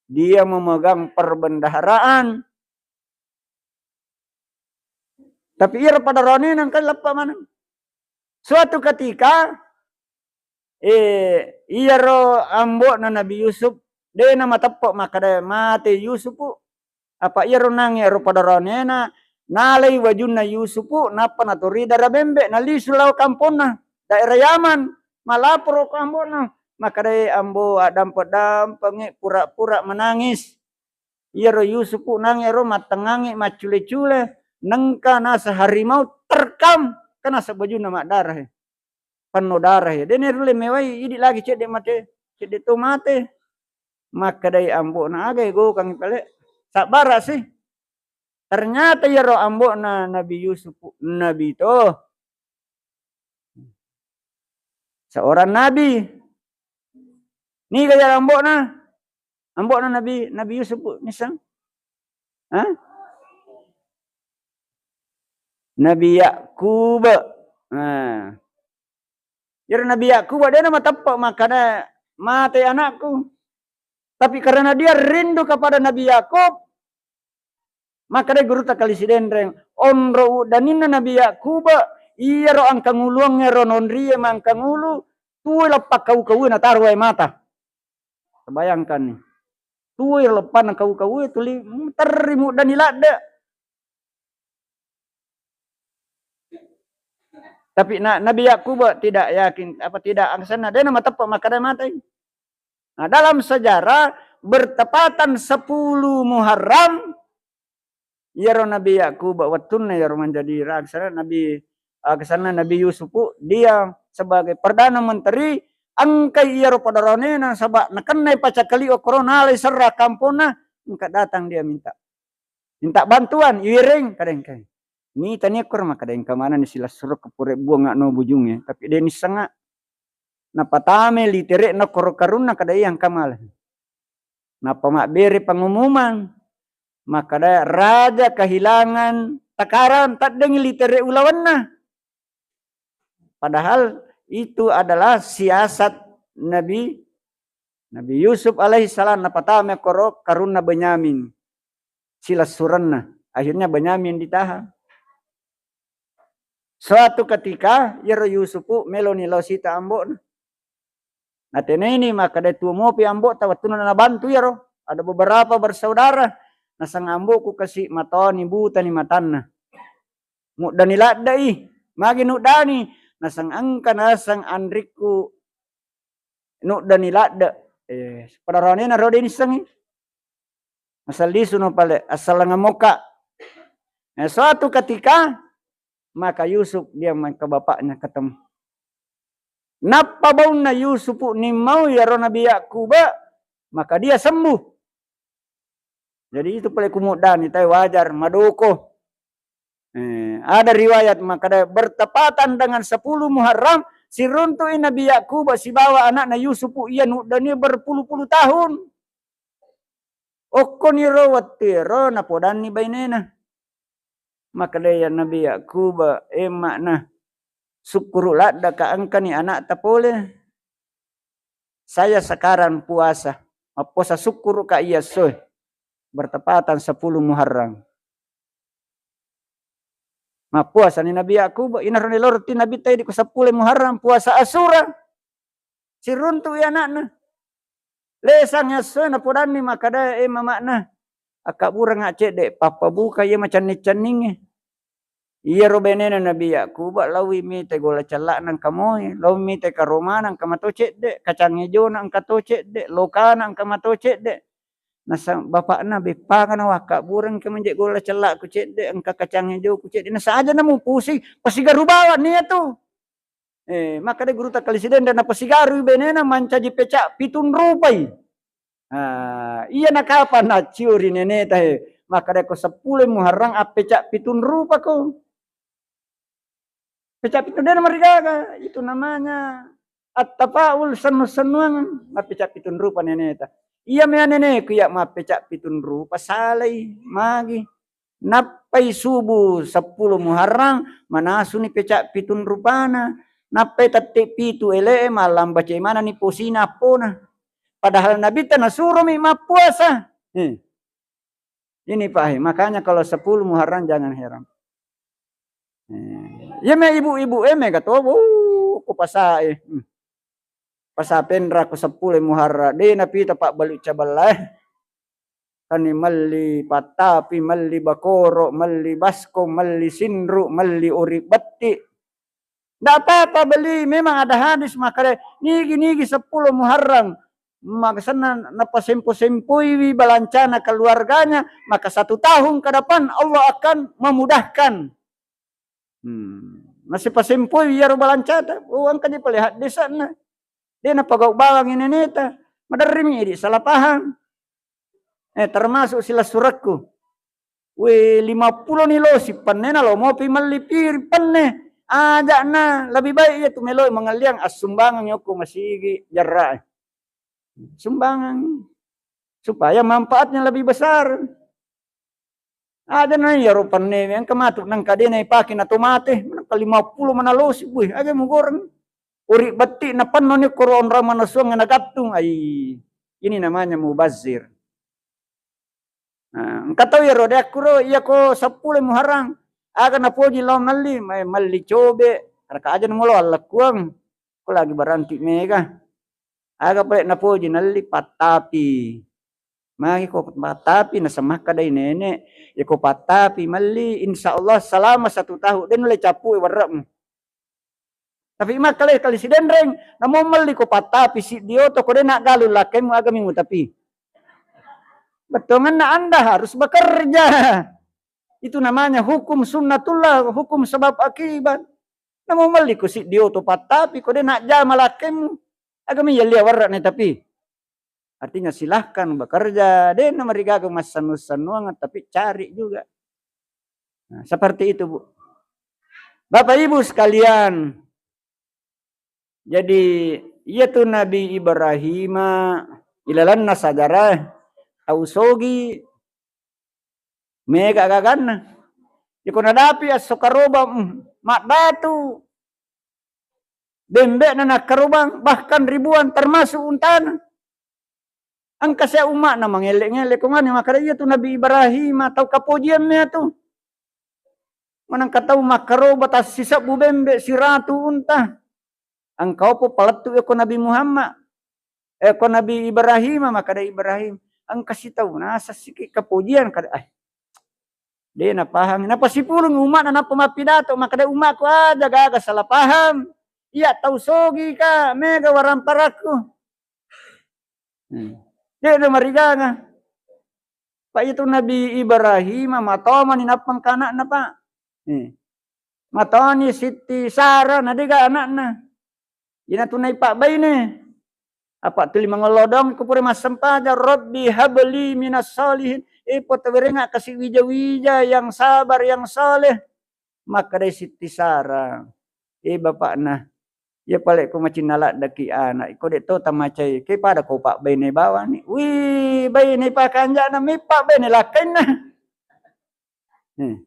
Dia memegang perbendaharaan. Tapi iyaro padaroane nengka leppa maneng. Suatu ketika, eh, iyaro ambo'na Nabi Yusuf, de namateppe makkeda mate Yusufu. Apa iyaro nangnge ero padaroanena, nalai wajunna Yusufu, nappa natori dara bembe, nalisu lao kamponna, daerah Yaman, malaporo ko ambo'na, makkedai, "Ambo, addampe-dampengngi, pura-pura menangis." Iyaro Yusufu nangnge ero mattengngangngi maccule-cule, nengka nasa harimau terkam, kan nasa bajunna maddara he. Penno dara he. De nerulle mewai, idi lagi cedde mate, cedde to mate. Makkedai ambo'na, "Aga egokangngi pale? Sabbara si." Ternyata iyaro ambo'na Nabi Yusuf, nabi to. Seorang nabi. Niga ya ambo'na? Ambo'na Nabi, Nabi Yusuf, misang? Hah? Nabi Yakub. Nah. Iyaro Nabi Yakub, de namateppe makkeda, "Mate anakku." Tapi karena dia rindu kepada Nabi Yakub, makkedai gurutta Kali Sidenreng, onro uddaninna Nabi Yakub, iyaro angkanguluangngero nonrie mangkangulu, tuwoi leppa kau-kaue nataro wae mata. Bayangkan ni. Tuwoi leppanna kau-kaue tuli terri muddani ladde. Tapi na-, Nabi Yakub tidak yakin, apa tidak angsanna, de namateppe makkeda matei. Nah, dalam sejarah bertepatan sepuluh Muharram, iyaro Nabi Yakub wettunna iyaro menjadi raksasa Nabi, ah, kesanna Nabi Yusuf, dia sebagai perdana menteri, engkai iyaro podoronena, nasaba nakennai pacakkali'o korona, nalai serra kamponna, engka datang dia minta, minta bantuan, iwereng, kada engkai. Nitani koro makkeda engka manenni silessureng pura buang no bujungnge, tapi de nissengnga. Napatame litere'na koro karunna kada iya engka mala. Nappa mabbere pengumuman, makkeda raja kehilangan takaran, teddengngi litere ulawenna. Padahal itu adalah siasat Nabi, Nabi Yusuf alaihissalam, napatame koro karunna Benyamin, silessurenna. Akhirnya Benyamin ditahan. Suatu ketika, iyaro Yusupu meloni lao sita ambo'na. Natenaini makkeda tuo mopi ambo'ta wettunna nabantu iyaro. Ada beberapa bersaudara, naseng ambo'ku kasi matoni, butani matanna. Muddani ladde'i, magi nuddani, naseng engka naseng anrikku nuddani ladde. Eh, pada ronena ro de nissengngi. Asal lisuno pale, asal ngomokka. Eh, suatu ketika, maka Yusuf dia ke bapaknya ketemu. Nappa baunna Yusupu nimmau iyaro Nabi Yakub, maka dia sembuh. Jadi itu pale kumuddani, tai wajar, madoko. Eh, ada riwayat makkeda bertepatan dengan sepuluh Muharram, siruntu'i Nabi Yakub sibawa anakna Yusuf iya nuddani berpuluh-puluh tahun. Okkoniro wettu ero napodanni bainena. Makkeda iya Nabi Yakub, eh, makna, sukkuru laddaka engkani anakta pole. Saya sekarang puasa, mappuasa sukkuruka iya essoe, bertepatan sepuluh Muharram. Mappuasani Nabi Yakub, inaro nilorti Nabi taidi ko sepuluh Muharram, puasa Asyura. Siruntu iya anakna. Lesang essoe napodanni makkeda, eh, mamakna, akkabbureng cedde, pappabuka iya macanning-canningnge. Iyaro benena Nabi Yakub, laowi mite golla cella'na engka moi, laowi mite karomana engka mato cedde, kacang ejona engka to cedde, lokana engka mato cedde. Nasa bapakna, beppangana wakkabbureng ke menje golla cella'ku cedde, engka kacang ejoku cedde. Nasaja namu pusing, pasigaru bawang nia tu. Eh, makkeda gurutta Kali Sidenreng, napasigarui benena mancaji peca pitung rupai. Ah, iya nakapa naccio ri neneta, he. Makkeda ko sepuluh Muharram appeca pitung rupa ko. Peca pitung de namarigaga, itu namanya at-tafaul, sennu-sennuang, mappeca pitung rupa neneta. Iya mea neneku iya mappeca pitung rupa, salai, magi. Nappai subuh sepuluh Muharram, manasuni peca pitung rupana. Nappai tette pitu ele'e, mallambace manani posina appona. Padahal Nabitta nasuromi mappuasa. Eh. Ini Pak, eh, makanya kalau sepuluh Muharram jangan heran. Eh, iya me ibu-ibu e mega to, wuh, ko pasa e. Hmm. Pasa Penra ko sepuluh Muharram, de napita pabbalu cabella e. Kani melli pattapi, melli bakoro, melli baskom, melli sinru, melli ori betti. Ndak apa-apa beli, memang ada hadis makkeda nigi-nigi sepuluh Muharram, maka senna napasempo-sempoiwi balancana keluarganya, maka satu tahun ke depan Allah akan memudahkan. Hmm. Masih pasempoi iyaro balancata, oh, engka je pale haddesanna. De napagau bawang ineneta, maderrimi idi salah paham. Eh, termasuk silessurekku. We, lima pulo ni losi penne, na lo mopi melli piri penne. Ajakna lebih baik iya tu meloi mangelliang assumbangan yokko masigi jarra. Sumbangan supaya manfaatnya lebih besar. Aja na iyaro penne engka matu nengka de na ipake na to mate, nengka lima pulo mana losi, wih, aja mugoreng. Uri betti na penno ni koro onrang manasuang na gattung. Ai, ini namanya mubazir. Nah, engka tau iyaro de akkuro, iya ko seppulo Muharram, aga napoji lao melli, mai melli cobe, raka aja na mulo allekkuang, ko lagi baranti mega. Aga pale napoji, nelli pattapi. Magi ko pattapi, nasemakka dai nenek, ya ko pattapi melli, insya Allah selama satu tahun, de nulle cappu e werrekmu. Tapi makkale kali sidenreng, namo melli ko pattapi siddi oto, ko de naggalung lakkemu, agami mutapi. Bettuanganna Anda harus bekerja. Itu namanya hukum sunnatullah, hukum sebab akibat. Namo melli ko siddi oto pattapi, ko de najjama lakkemu. Aga mi yallia warra'na tapi. Artinya silahkan bekerja, de'na marigaga massennu-sennuang, tapi cari juga. Nah, seperti itu, Bu. Bapak Ibu sekalian, jadi, iyatu Nabi Ibrahima ilalenna sajarah tau sogi, mega gaganna. Iko nadapi esso karobang, mm, maddatu. Bembe'na nakkarobang bahkan ribuan termasuk untana. Engka sia umma'na mangelle-ngelle kongani makkeda, "Iyatu Nabi Ibrahima tau kapojiang mea tu." Manengka tau makkaroba tassisebbu bembe siratu unta. Engka opo palettu ko Nabi Muhammad. Eh, ko Nabi Ibrahim, makkeda Ibrahim, "Engka sitau nasessiki kapojiang," kada, eh. De napahang. Napasipulung umma'na nappa mappidato, makkeda, "Umma'ku aja gaga salah paham. Iya tau sogi ka, mega waramparakku." Hmm. De na marigaga. Pak, itu Nabi Ibrahim matomani nappa engka ana'na, Pak. Eh. Matoni Sitti Sara, na dega ana'na. Ina tu naipabbaine. Apa tuli mangolodong ko pura massempajang, "Rabbi habli minas sholihin." Eh, potawerenga kasi wija-wija yang sabar, yang saleh. Makkedai Sitti Sara, "Eh, bapakna, iya pale ko macinna laddaki anak, iko de to tamacai, ke pada ko pabbaine bawani." Wih, baine pakanjana, meppa baine lakkainna. Eh.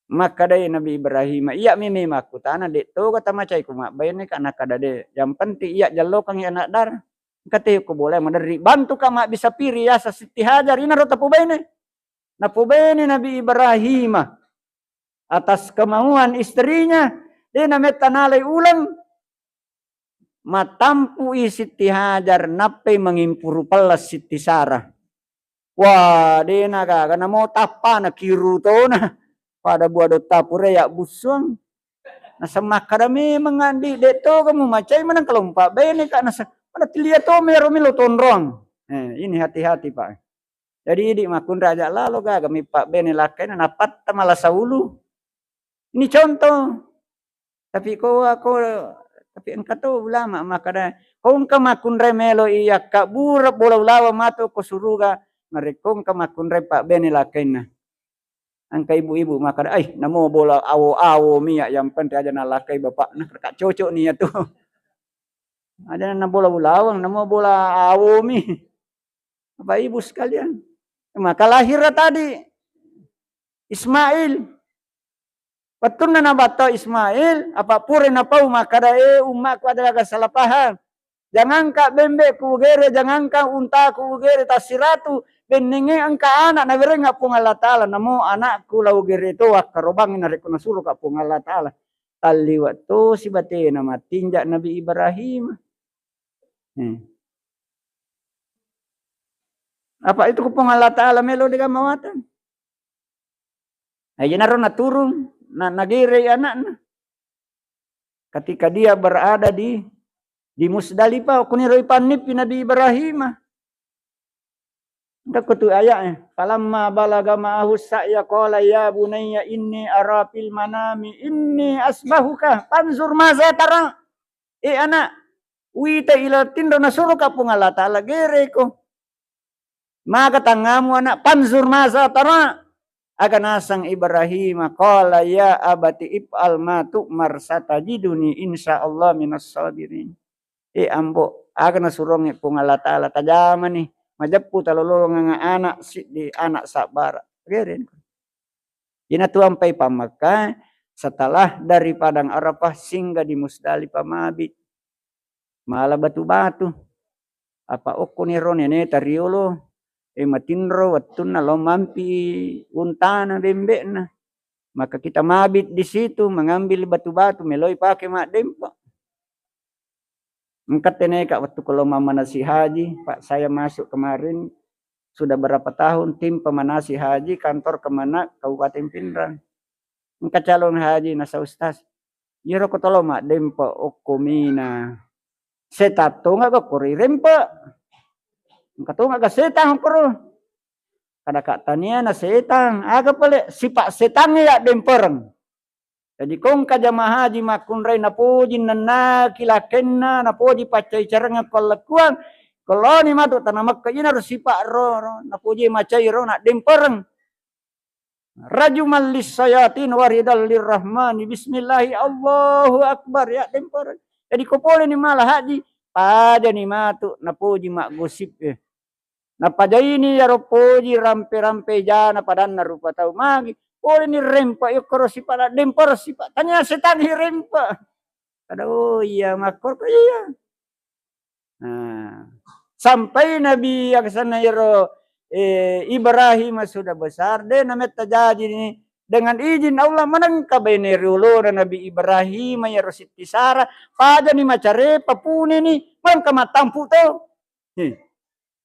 Makkedai Nabi Ibrahim, "Iya mi memang kutana, de toga tamacai ku mabbaine ka." Nakkeda, "De, yang penting iya jallokangi anak dara. Engka te ko bola maderri, bantu ka mabbissa piri yasa Sitti Hajar, ina ro tapobaine." Napobaine Nabi Ibrahim atas kemauan istrinya, de nametta nalai uleng. Mattampui Sitti Hajar, nappai mangimpuru pella Sitti Sara. Wah, dena gaga namo tappana kiru tona. Pada bua dotta pura ya bussuang. Nasemmakkada memang andi, de toga mu macai maneng kalau mpa bene ka nasa. Pada tilia to mero milo tonrong. Eh, ini hati-hati, Pak. Jadi idi makkunrai aja lalo gaga mi pabbene lakkaina napatta malasa ulu. Ini contoh. Tapi ko, ko, tapi engka to ulama makkada, ko engka makkunrai melo iya kabbura bola ulaweng matu ko suruga, narekko engka makkunrai pabbene lakkainna. Engka ibu-ibu makkada, "Ai, namo bola awo-awo mi ya, yang penting aja nalakkai bapakna, ka cocok ni ya tu." Aja na bola ulaweng, namo bola awo mi. Bapak Ibu sekalian, maka lahirlah tadi Ismail. Wettunna nabatto Ismail, apa pura napau makkada, "Eh, ummaku ada gaga salah paham. Jangankan bembeku ugere, jangankan untaku ugere, tassiratu bennenge engka anak nawerengnga Puang Allah Ta'ala, namo anakku la ugere to akkarobangngi narekko nasuroka Puang Allah Ta'ala." Talliwe tosi batena mattinja Nabi Ibrahim. Hmm. Apa itu ku Puang Allah Ta'ala melo dega mawatang. Nah, iyanaro naturung, na, nagerei anakna. Ketika dia berada di, di Musdalifah, kuniro ipannippi Nabi Ibrahim. Engka ko tu ayatnya. "Falamma balaga ma'ahu sa'ya qala ya bunayya inni ara fil manami inni asbahuka fanzur maza tara." Eh, anak, wita ila tinro nasuroka Puang Allah Ta'ala gereko. Maka tangamu anak, "Fanzur maza tara." Aga naseng Ibrahim, qala ya abati if'al ma tu'mar satajiduni insyaallah minas sabirin. Eh, ambo, aga nasurongnge Puang Allah Ta'ala, tajamani, majeppu talolongeng anak siddi, anak sabbara. Geren. Ina tuampai pa Makkah, setelah dari Padang Arafah singgah di Musdalifah mabit. Mala batu-batu. Apa okko niro neneta riolo, eh, matinro wettunna lao mampi untana bembe'na. Maka kita mabit di situ mengambil batu-batu meloi pake maddempa. Engka teneka wettu ko lao mammanasi haji, Pak, saya masuk kemarin sudah berapa tahun tim pemanasi haji kantor Kemenag Kabupaten Pinrang. Engka calon haji nasa ustaz, "Iyaro ko tolo maddempa okko mina. Setang tonga ga koro irempa. Engka tonga ga setang koro." Kada ka tania na setang, aga pale sifat setang ya dempereng. Jadi ko engka jamaah haji makkunrai napoji nennaki lakkenna, napoji paccai carengeng ko allekkuang, ko laoni matu tana Mekka, inaro sipa ro, ro, napoji macai ro, naddempereng. Rajuman lissayatin waridal lirrahmani, bismillahi Allahu Akbar, ya dempereng. Jadi ko poleni mala haji, pajani matu napoji maggosip e. Napajaini iyaro poji rampe-rampe jana padanna rupa tau. Magi poleni rempa, yokkoro sipa naddempero sipa. Tania setangngi rempa. Kada, oh iya, makkoro iya. Nah, sampai Nabi, akkasenna iyaro, eh, Ibrahim sudah besar, de nametta jaji ni, dengan izin Allah manengka baine riolona Nabi Ibrahim iyaro Sitti Sara, pajani macare, papuneni, manengka mattampu to. Heh.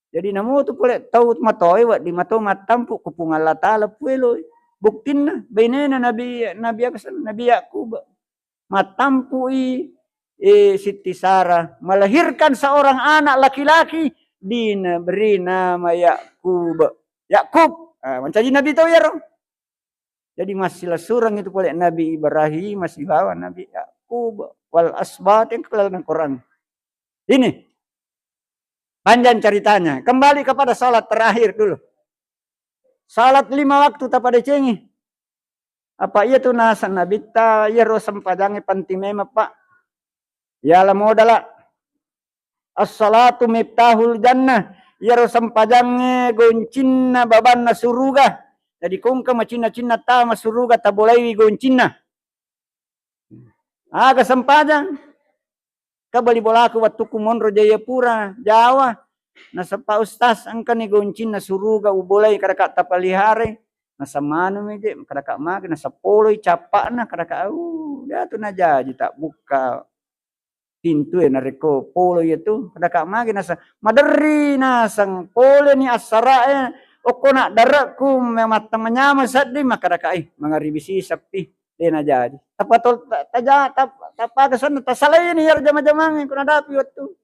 Jadi namotu pole tau matoe wedding mato mattampu ku Puang Allah Taala pueloi. Buktinna bainena Nabi, Nabi akkasenna, Nabi Yakub. Mattampu'i, eh, Sitti Sara melahirkan seorang anak laki-laki, diberi nama Yakub. Yakub. Ah, mancaji nabi tau iyaro. Jadi massilasureng itu pole Nabi Ibrahim sibawa Nabi Yakub wal asbat yang kelalana Quran. Ini panjang ceritanya. Kembali kepada salat terakhir dulu. Salat lima waktu tapadecengi. Apa iya tu naseng Nabitta, iyaro sempajangnge penting memang, Pak. Yala modala. As-salatu miftahul jannah. Iyaro sempajangnge goncinna babanna suruga. Jadi ko engka macinna-cinna tama suruga tabolaiwi goncinna. Aga sempajang? Ka bali bolaku wettukku monro Jayapura, Jawa. Nasaba, Ustaz, engkani goncinna suruga ubolai, kadaka tapaliharai. Nasa manumi je, kadaka magi, nasa poloi cappa'na, kadaka, au, de tu najaji tabbukka pintue narekko poloi iyatu, kadaka magi, nasa maderri naseng poleni assara'e, okko naddarekku memattang manyameng sedding, makkadaka, ih, mangaribi siseppi. De najaji. Tapatol-, ta-, taja-, tap-, tapagasenna, tasalaini iyaro jama-jamangnge ko nadapi wettu.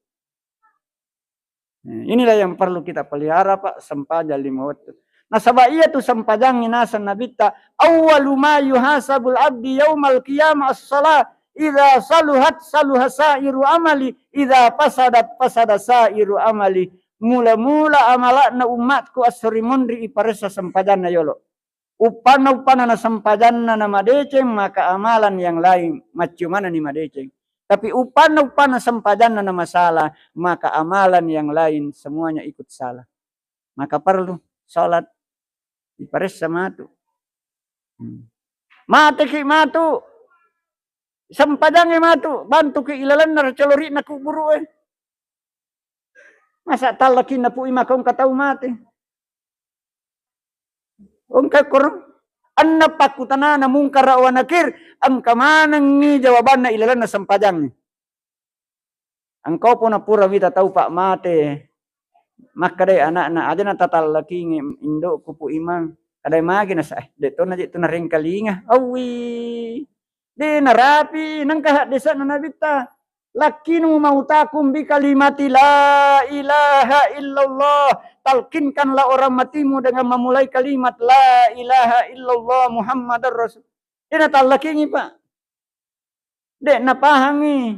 Nah, inilah yang perlu kita pelihara, Pak, sempajang lima waktu. Nasaba iya tu sempajangnge naseng Nabitta, "Awwalu ma yuhasabul abdi yaumal qiyamah as-shalah, idza saluhat saluha sa'iru amali, idza fasadat fasada sa'iru amali." Mula-mula amala'na ummatku esso ri munri iparessa sempajanna yolo. Uppanna-uppanna na sempajanna na madeceng, maka amalan yang lain maccio manenni madeceng. Tapi uppanna-uppanna sempajanna na masalah, maka amalan yang lain semuanya ikut salah. Maka perlu salat, iparessa matu. Hmm. Mateki matu, sempajangnge matu, bantuki ilalenna ri calori'na kuburu'e. Masa tallakinna Pu'i maka engka tau mate? Engka koro. Anna pakkutanana Mungkara wa Nakir, engka manengngi jawabanna ilalenna sempajangnge. Engkau puna pura wita tau, Pak, mate. Makkedai anakna, aja na tatallakingi indo'ku, Pu Imang. Kadai magi nasa, eh, de to naje tu narengkalinga. Awwi. De narapi, nengka haddese'na Nabitta. Lakkinu mautakum bi kalimati la ilaha illallah. Talkinkanlah orang matimu dengan memulai kalimat la ilaha illallah Muhammadar Rasul. De natallakingi, Pak. De napahangi.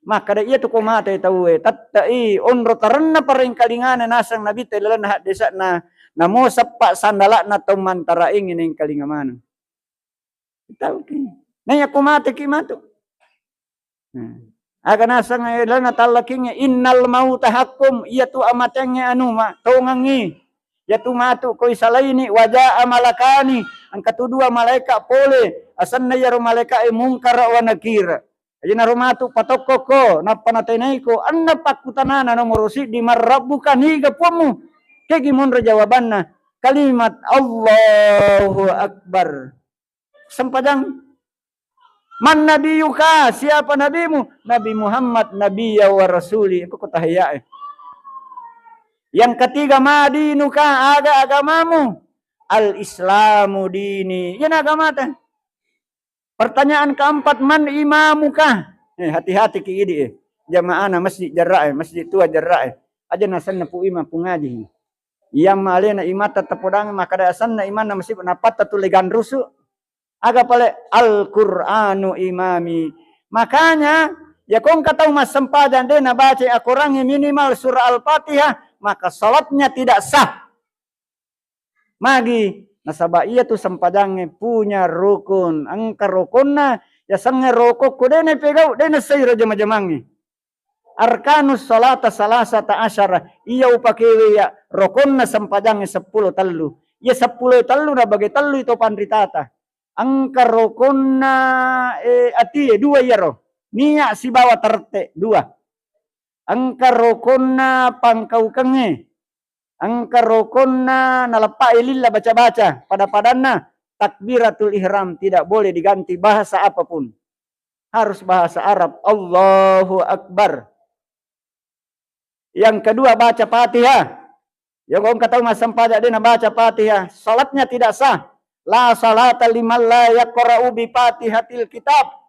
Makkada iya tu ko mate tauwe, tette'i onro tarenna parengkalingana naseng Nabitta ilalenna haddese'na, namo seppa sandala'na tau mantaraengngi nengkalinga maneng. Tauki. Naiya ko mateki matu. Hmm. Aga naseng ilalenna tallakingnge, innal mauta haqqum, iya tu amateangnge anu ma, tongengngi. Iyatu matu ko isalaini, wa jaa malakani, engka tu dua malaeka pole, asenna iyaro malaekae Mungkara wa Nakir. Aja naro matu patokkokko, nappa natainaiko, anna pakkutanana nomoro siddi, man rabbuka, niga puammu? Kegi monro jawabanna? Kalimat Allahu Akbar. Sempajang. Man nabiyuka, siapa nabimu? Nabi Muhammad, nabiyya wa rasuli. Itu kota hayae. Yang ketiga, ma dinuka, aga agamamu? Al Islamu dini. Iyana agamata. Pertanyaan keempat, man imamuka? Eh, hati-hati ki idi, eh. Jamaahna masjid jarra, eh, masjid tua jarra, eh. Aja nasenna pu imam, pu ngaji. Iya ma alena imatta tapodang, makkada asenna imanna masjid, napatta tu legang rusu. Aga pale, "Al-Qur'anu imami." Makanya, ya ko engka tau massempajang de' nabaca akorangnge minimal surah Al-Fatihah, maka salatnya tidak sah. Magi? Nasaba iyatu sempajangnge punya rukun. Engka rukonna, yasengnge rokokko de' naipegau, de' nassai ro jama-jamangnge. Arkanus salata salasata asyara, iya upakewe iya rokonna sempajangnge seppulo tellu. Iya seppulo tellu nabage tellu ito panritata. Engka rokonna, eh, atie, dua iyaro. Niat sibawa terte, dua. Engka rokonna pangkaukengnge. Engka rokonna naleppa'i lilla baca-baca, pada-padanna takbiratul ihram tidak boleh diganti bahasa apapun. Harus bahasa Arab, Allahu Akbar. Yang kedua, baca Fatihah. Ya, engka tau massempajang de' nabaca Fatihah, salatnya tidak sah. La salata liman la yaqra'u bi Fatihatil kitab.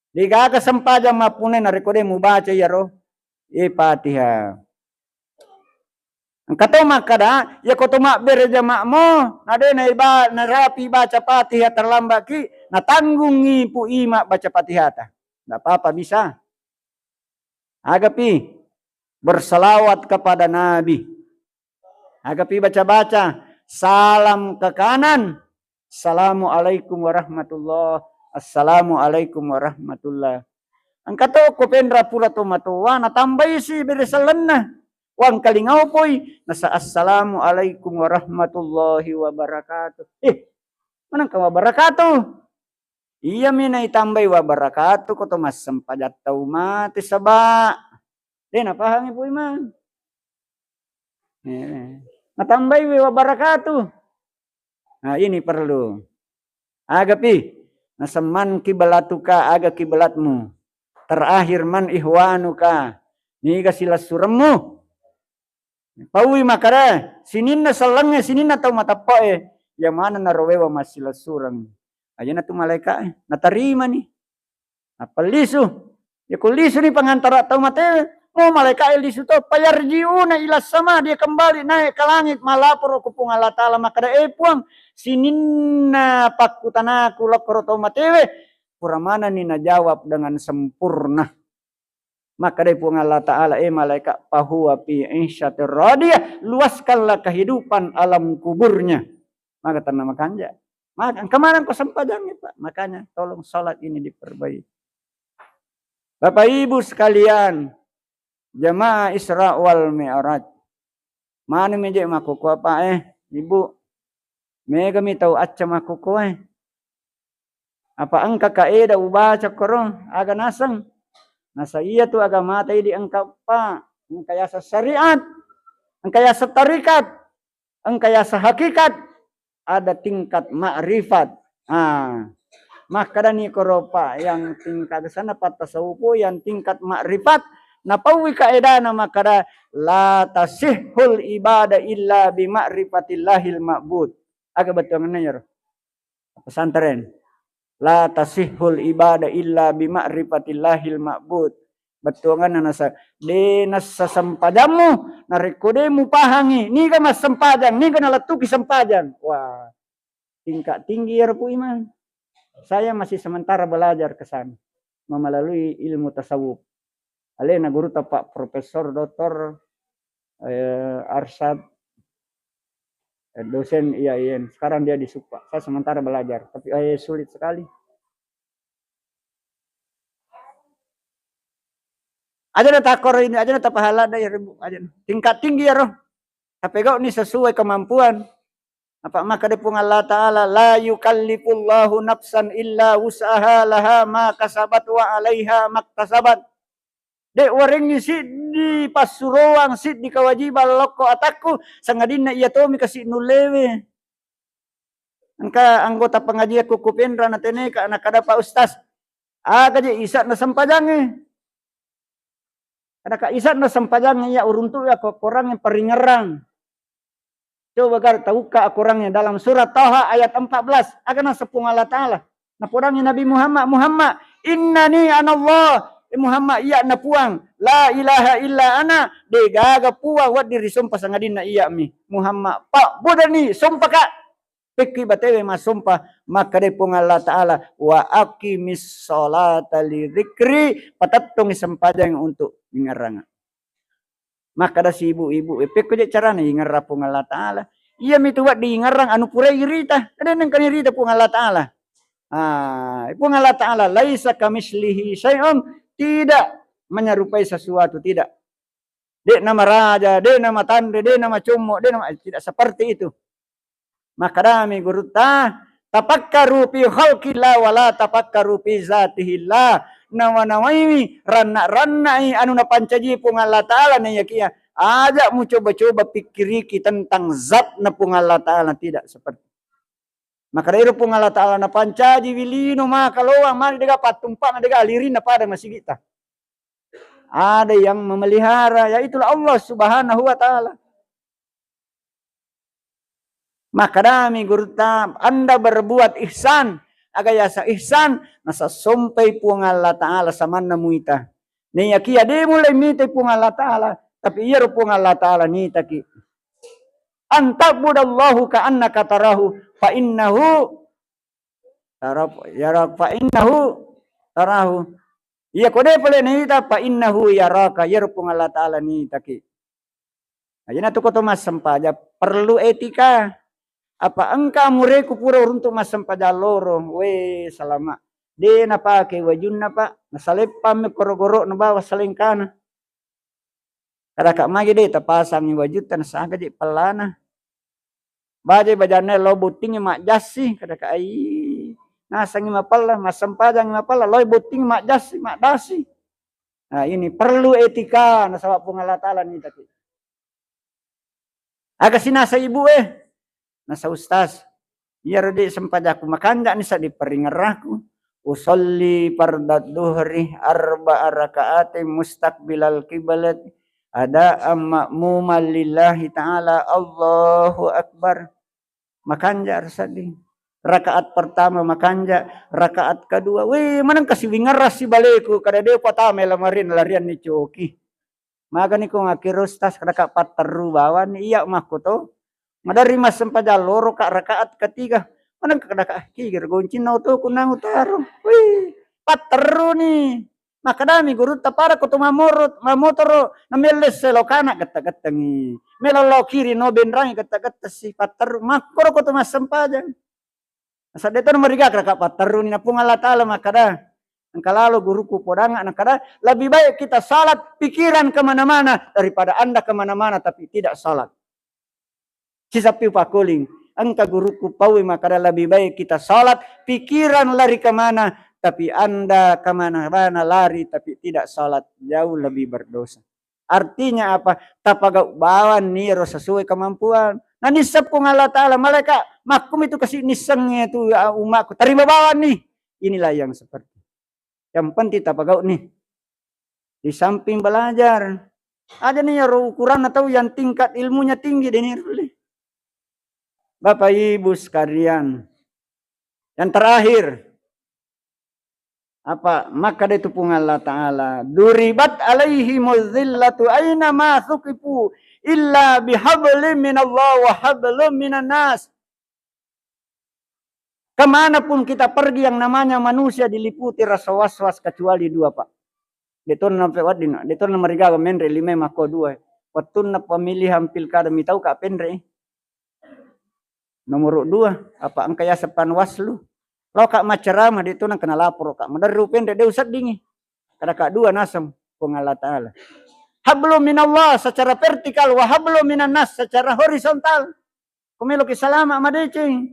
De'gaga sempajang mappunnai narekko de' mubaca iyaro, eh, Fatihah. Engka to makkada, iya ko to mabbere jama'mo, na de' naiba-, narapi baca Fatihah terlambatki, natanggungngi pu ima baca Fatihata. Ndak apa-apa, bisa. Agapi berselawat kepada Nabi. Agapi baca-baca, salam ke kanan, "Assalamualaikum warahmatullah, assalamualaikum warahmatullah." Engka to ko penra pura to matoa, natambai si bere sellenna. Wangkalingau poi, nasa, "Assalamualaikum warahmatullahi wabarakatuh." Eh, manengka wabarakatuh? Iyami naitambai wabarakatuh ko to massempajang tau mate, saba de' napahangi Pu Imang. Eh, natambai we wabarakatuh. Nah, ini perlu. Agapi, nasemman kiblatuka, aga kiblatmu. Terakhir, man ikhwanuka. Niga silessuremmu? Paui makkada, sininna sellengnge, sininna tau mateppe'e, iya maneng narowewa massilessureng. Ajana tu malaeka'e, natarimani. Nappa lisu. Yako lisuni pangantara tau matewe, mo malaeka'e lisu to, fayarji'una ila sama, dia kembali naik ke langit, malaporo ko Puang Allah Ta'ala, makkada, "Eh Puang, sininna pakkutanaku lokkoro tau matewe, pura manenni najawab dengan sempurna." Makkadai Puang Allah Ta'ala, "Eh malaeka, fahuwa fi isyatir radiyah, luaskanlah kehidupan alam kuburnya." Maka tenang makanja. Maka engka maneng ko sempajangnge, Pak. Makanya tolong salat ini diperbaiki. Bapak Ibu sekalian, jamaah Isra wal Mi'raj. Maneng mi je makkukua, Pak, eh, Ibu. Megami tau acca makkukua, eh. Apa engka kaeda ubaca koro, aga naseng? Nasa iya tu agamata idi engka, Pak. Engka yaseng syariat, engka yaseng tarikat, engka yaseng hakikat, ada tingkat makrifat. Ah, makkadani koro, Pak, yang tingkat sana pattasawufu, yang tingkat makrifat, napaui kaedana makkada, "La tasihhul ibadah illa bi ma'rifatillahil ma'bud." Aga bettuanna yaro? Pesantren. "La tasihhul ibadah illa bi ma'rifatillahil ma'bud." Bettuanna nasa, de nassa sempajammu narekko de mupahangi niga massempajang, niga nalettuki sempajang. Wah, tingkat tinggi ya Pu Imang. Saya masih sementara belajar ke sana, melalui ilmu tasawuf. Alena gurutta Pak Profesor Doktor, eh, Arsyad, eh, dosen I A I N. Sekarang dia di Supa. Saya sementara belajar, tapi, eh, sulit sekali. Aja na takkoro ini, aja na tapahala da ya, Ibu. Aja na. Tingkat tinggi ya, roh. Tapegau ni sesuai kemampuan. Apa makkeda Puang Allah Ta'ala, "La yukallifullahu nafsan illa wus'aha, laha ma kasabat wa alaiha maktasabat." De warengngi siddi passuroang, siddi kewajiban lokko atakku, sangadinna iya tomi kasi nullewe. Engka anggota pengajian ku Kupenra nateneka, nakada, "Pak Ustaz, aga je isa'na sempajangnge?" Ada ka isa'na sempajangnge iya uruntu ya ko Korangnge paringerang. Coba gar taukka akorangnya dalam surat Taha ayat empat belas. Aga naseng Puang Allah Ta'ala? Napodangi Nabi Muhammad, "Muhammad, innani anallah." Eh, Muhammad, iya na Puang. "La ilaha illa ana." De gaga Puang wedding risompa sangadinna iya mi. Muhammad, "Fa'budni," sompaka. Pekki batewe massompa, makkeda Puang Allah Ta'ala, "Wa aqimis sholata li dzikri," patettongi sempajang untuk ingerrang. Makkeda si ibu-ibu, "Eh, pekko je carana ingerrang Puang Allah Ta'ala?" Iya mitu wedding ingerrang anu purai irita, dennengkani irita Puang Allah Ta'ala. Ah, Puang Allah Ta'ala, "Laisa kamislihi syai'un," tidak menyerupai sesuatu, tidak. De'na maraja, de'na matanre, de'na macommo, de'na ma-, tidak seperti itu. Makkedami gurutta, "Tafakkaru fi khalqillah wa la tafakkaru fi zatihillah." Nawa-nawaiwi, ranna-rannai anu napancaji Puang Allah Ta'ala naiyakia. Aja mucoba-coba pikkiriki tentang zatna Puang Allah Ta'ala, tidak seperti. Makkeda ero Puang Allah Ta'ala napancaji wilino maka loang mani dega pattumpa'na dega alirinna pada masigi'ta. Ada yang memelihara, yaitulah Allah Subhanahu wa Ta'ala. Makkedami gurutta, "Anda berbuat ihsan." Aga yaseng ihsan? Nasassompai Puang Allah Ta'ala samanna muita. Naiyakia de mulai mitai Puang Allah Ta'ala, tapi iyaro Puang Allah Ta'ala nitaki. "An ta'budallahu ka'annaka tarahu, fa innahu taraf-, yarak, fa innahu tarahu." Iya ko de pole naita, "Fa innahu yaraka," iyaro Puang Allah Ta'ala nitaki. Nah, iyana tu ko to massempajang perlu etika. Apa engka amureku pura uruntu massempajang loro, we salama. De napake wajunna, Pak. Nasaleppang mi koro-koro na bawa salengkana. Kadaka magi de tapasangi wajutta nasaga je pellana. Baje bajanna lo bottingi majjassi, kadaka ai. Nasangi mapella, massempajangi mapella, loi bottingi majjassi, maddasi. Nah, ini perlu etika nasaba Puang Allah Ta'ala nitaki. Aga sinasa ibu e? Nasa ustaz. Iyaro de sempajaku makanja'ni seddi paringerraku. Usolli fardad duhri arba'a raka'atin mustaqbilal qiblat adaan ma'muman lillahi ta'ala. Allahu Akbar. Makanja' ro sedding. Rakaat pertama makanja', rakaat kedua, weh, maneng kasi wingerrassi baleku, kada de patama lamarin larianni coki. Magani ko makkiro ustaz, rakaat patterru bawanni, iya makko to. Maderri massempajang loro ka rakaat ketiga. Maneng ka rakaat ketiga, goncinna otoku nang utaro. Wih, patterru ni. Makkedami gurutta, "Pada ko tu mamorot-, mamotoro, namelle selokana getta-gettangi. Melo lo kiri no benrangi getta-getta si patterru. Makkoro ko tu massempajang." Sadde to mariga raka patterru ni na Puang Allah Ta'ala makkeda, engka lalo guruku podanga nakkeda, "Lebih baik kita salat pikiran kemana-mana daripada Anda kemana-mana tapi tidak salat." Sisappi upakkuling, engka guruku paui makkeda, "Lebih baik kita salat, pikiran lari kemana, tapi Anda kemana-mana lari, tapi tidak salat, jauh lebih berdosa." Artinya apa? Tapagau bawanni ro sesuai kemampuan. Nanisseng Puang Allah Ta'ala, malaika, "Makkumitu kasi nissengnge tu, ya, umatku, terima bawanni." Inilah yang seperti. Yang penting tapagau ni. Di samping belajar, aja ni ro ukuranna tau yang tingkat ilmunya tinggi deni rulle. Bapak Ibu sekalian, yang terakhir, apa makkeda itu Puang Allah Ta'ala, "Duribat alaihimuz zillatu aina ma suqifu illa bihablin minallah wa hablum minan nas." Kemanapun kita pergi, yang namanya manusia diliputi rasa was-was kecuali dua, Pak. Detonna pe wedding, detonna marigaga menre lima makko dua. Wettunna pemilihan pilkada mitau ka penre. Nomor dua, apa engka yaseng Panwaslu. Lao ka maccarama, detona kena laporo ka. Maderru penre de useddingi. Kada ka dua naseng Puang Allah Ta'ala. Hablum minallah secara vertikal, wa hablum minan nas secara horizontal. Ko meloki salama madeceng.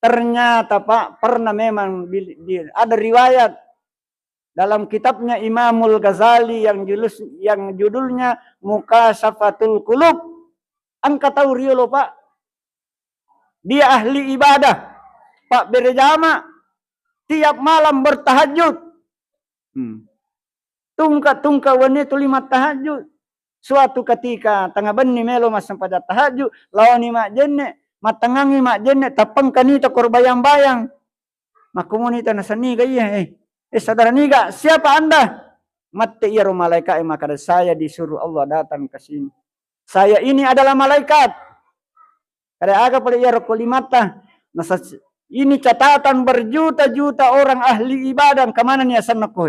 Ternyata, Pak, pernah memang di, di, ada riwayat dalam kitabnya Imamul Ghazali yang julus-, yang judulnya Mukasyafatul Qulub. Engka tau riolo, Pak. Dia ahli ibadah. Pak berjamaah tiap malam bertahajud. Hmm. Tungka-tungka wenni tuli mattahajud. Suatu ketika, tengah benni melo massempajang tahajud, laoni majjenne, mattengngangi majjenne, tappengkani ta korbayang-bayang. Makkumuni ta nasenni ga iya, eh. Eh, saudara niga, siapa Anda? Mette iyaro malaika e makkeda, "Saya disuruh Allah datang ke sini. Saya ini adalah malaikat." Kada aga pole iyaro kolimatta, Nasa-, ini catatan berjuta-juta orang ahli ibadah, engka manenni asenna ko.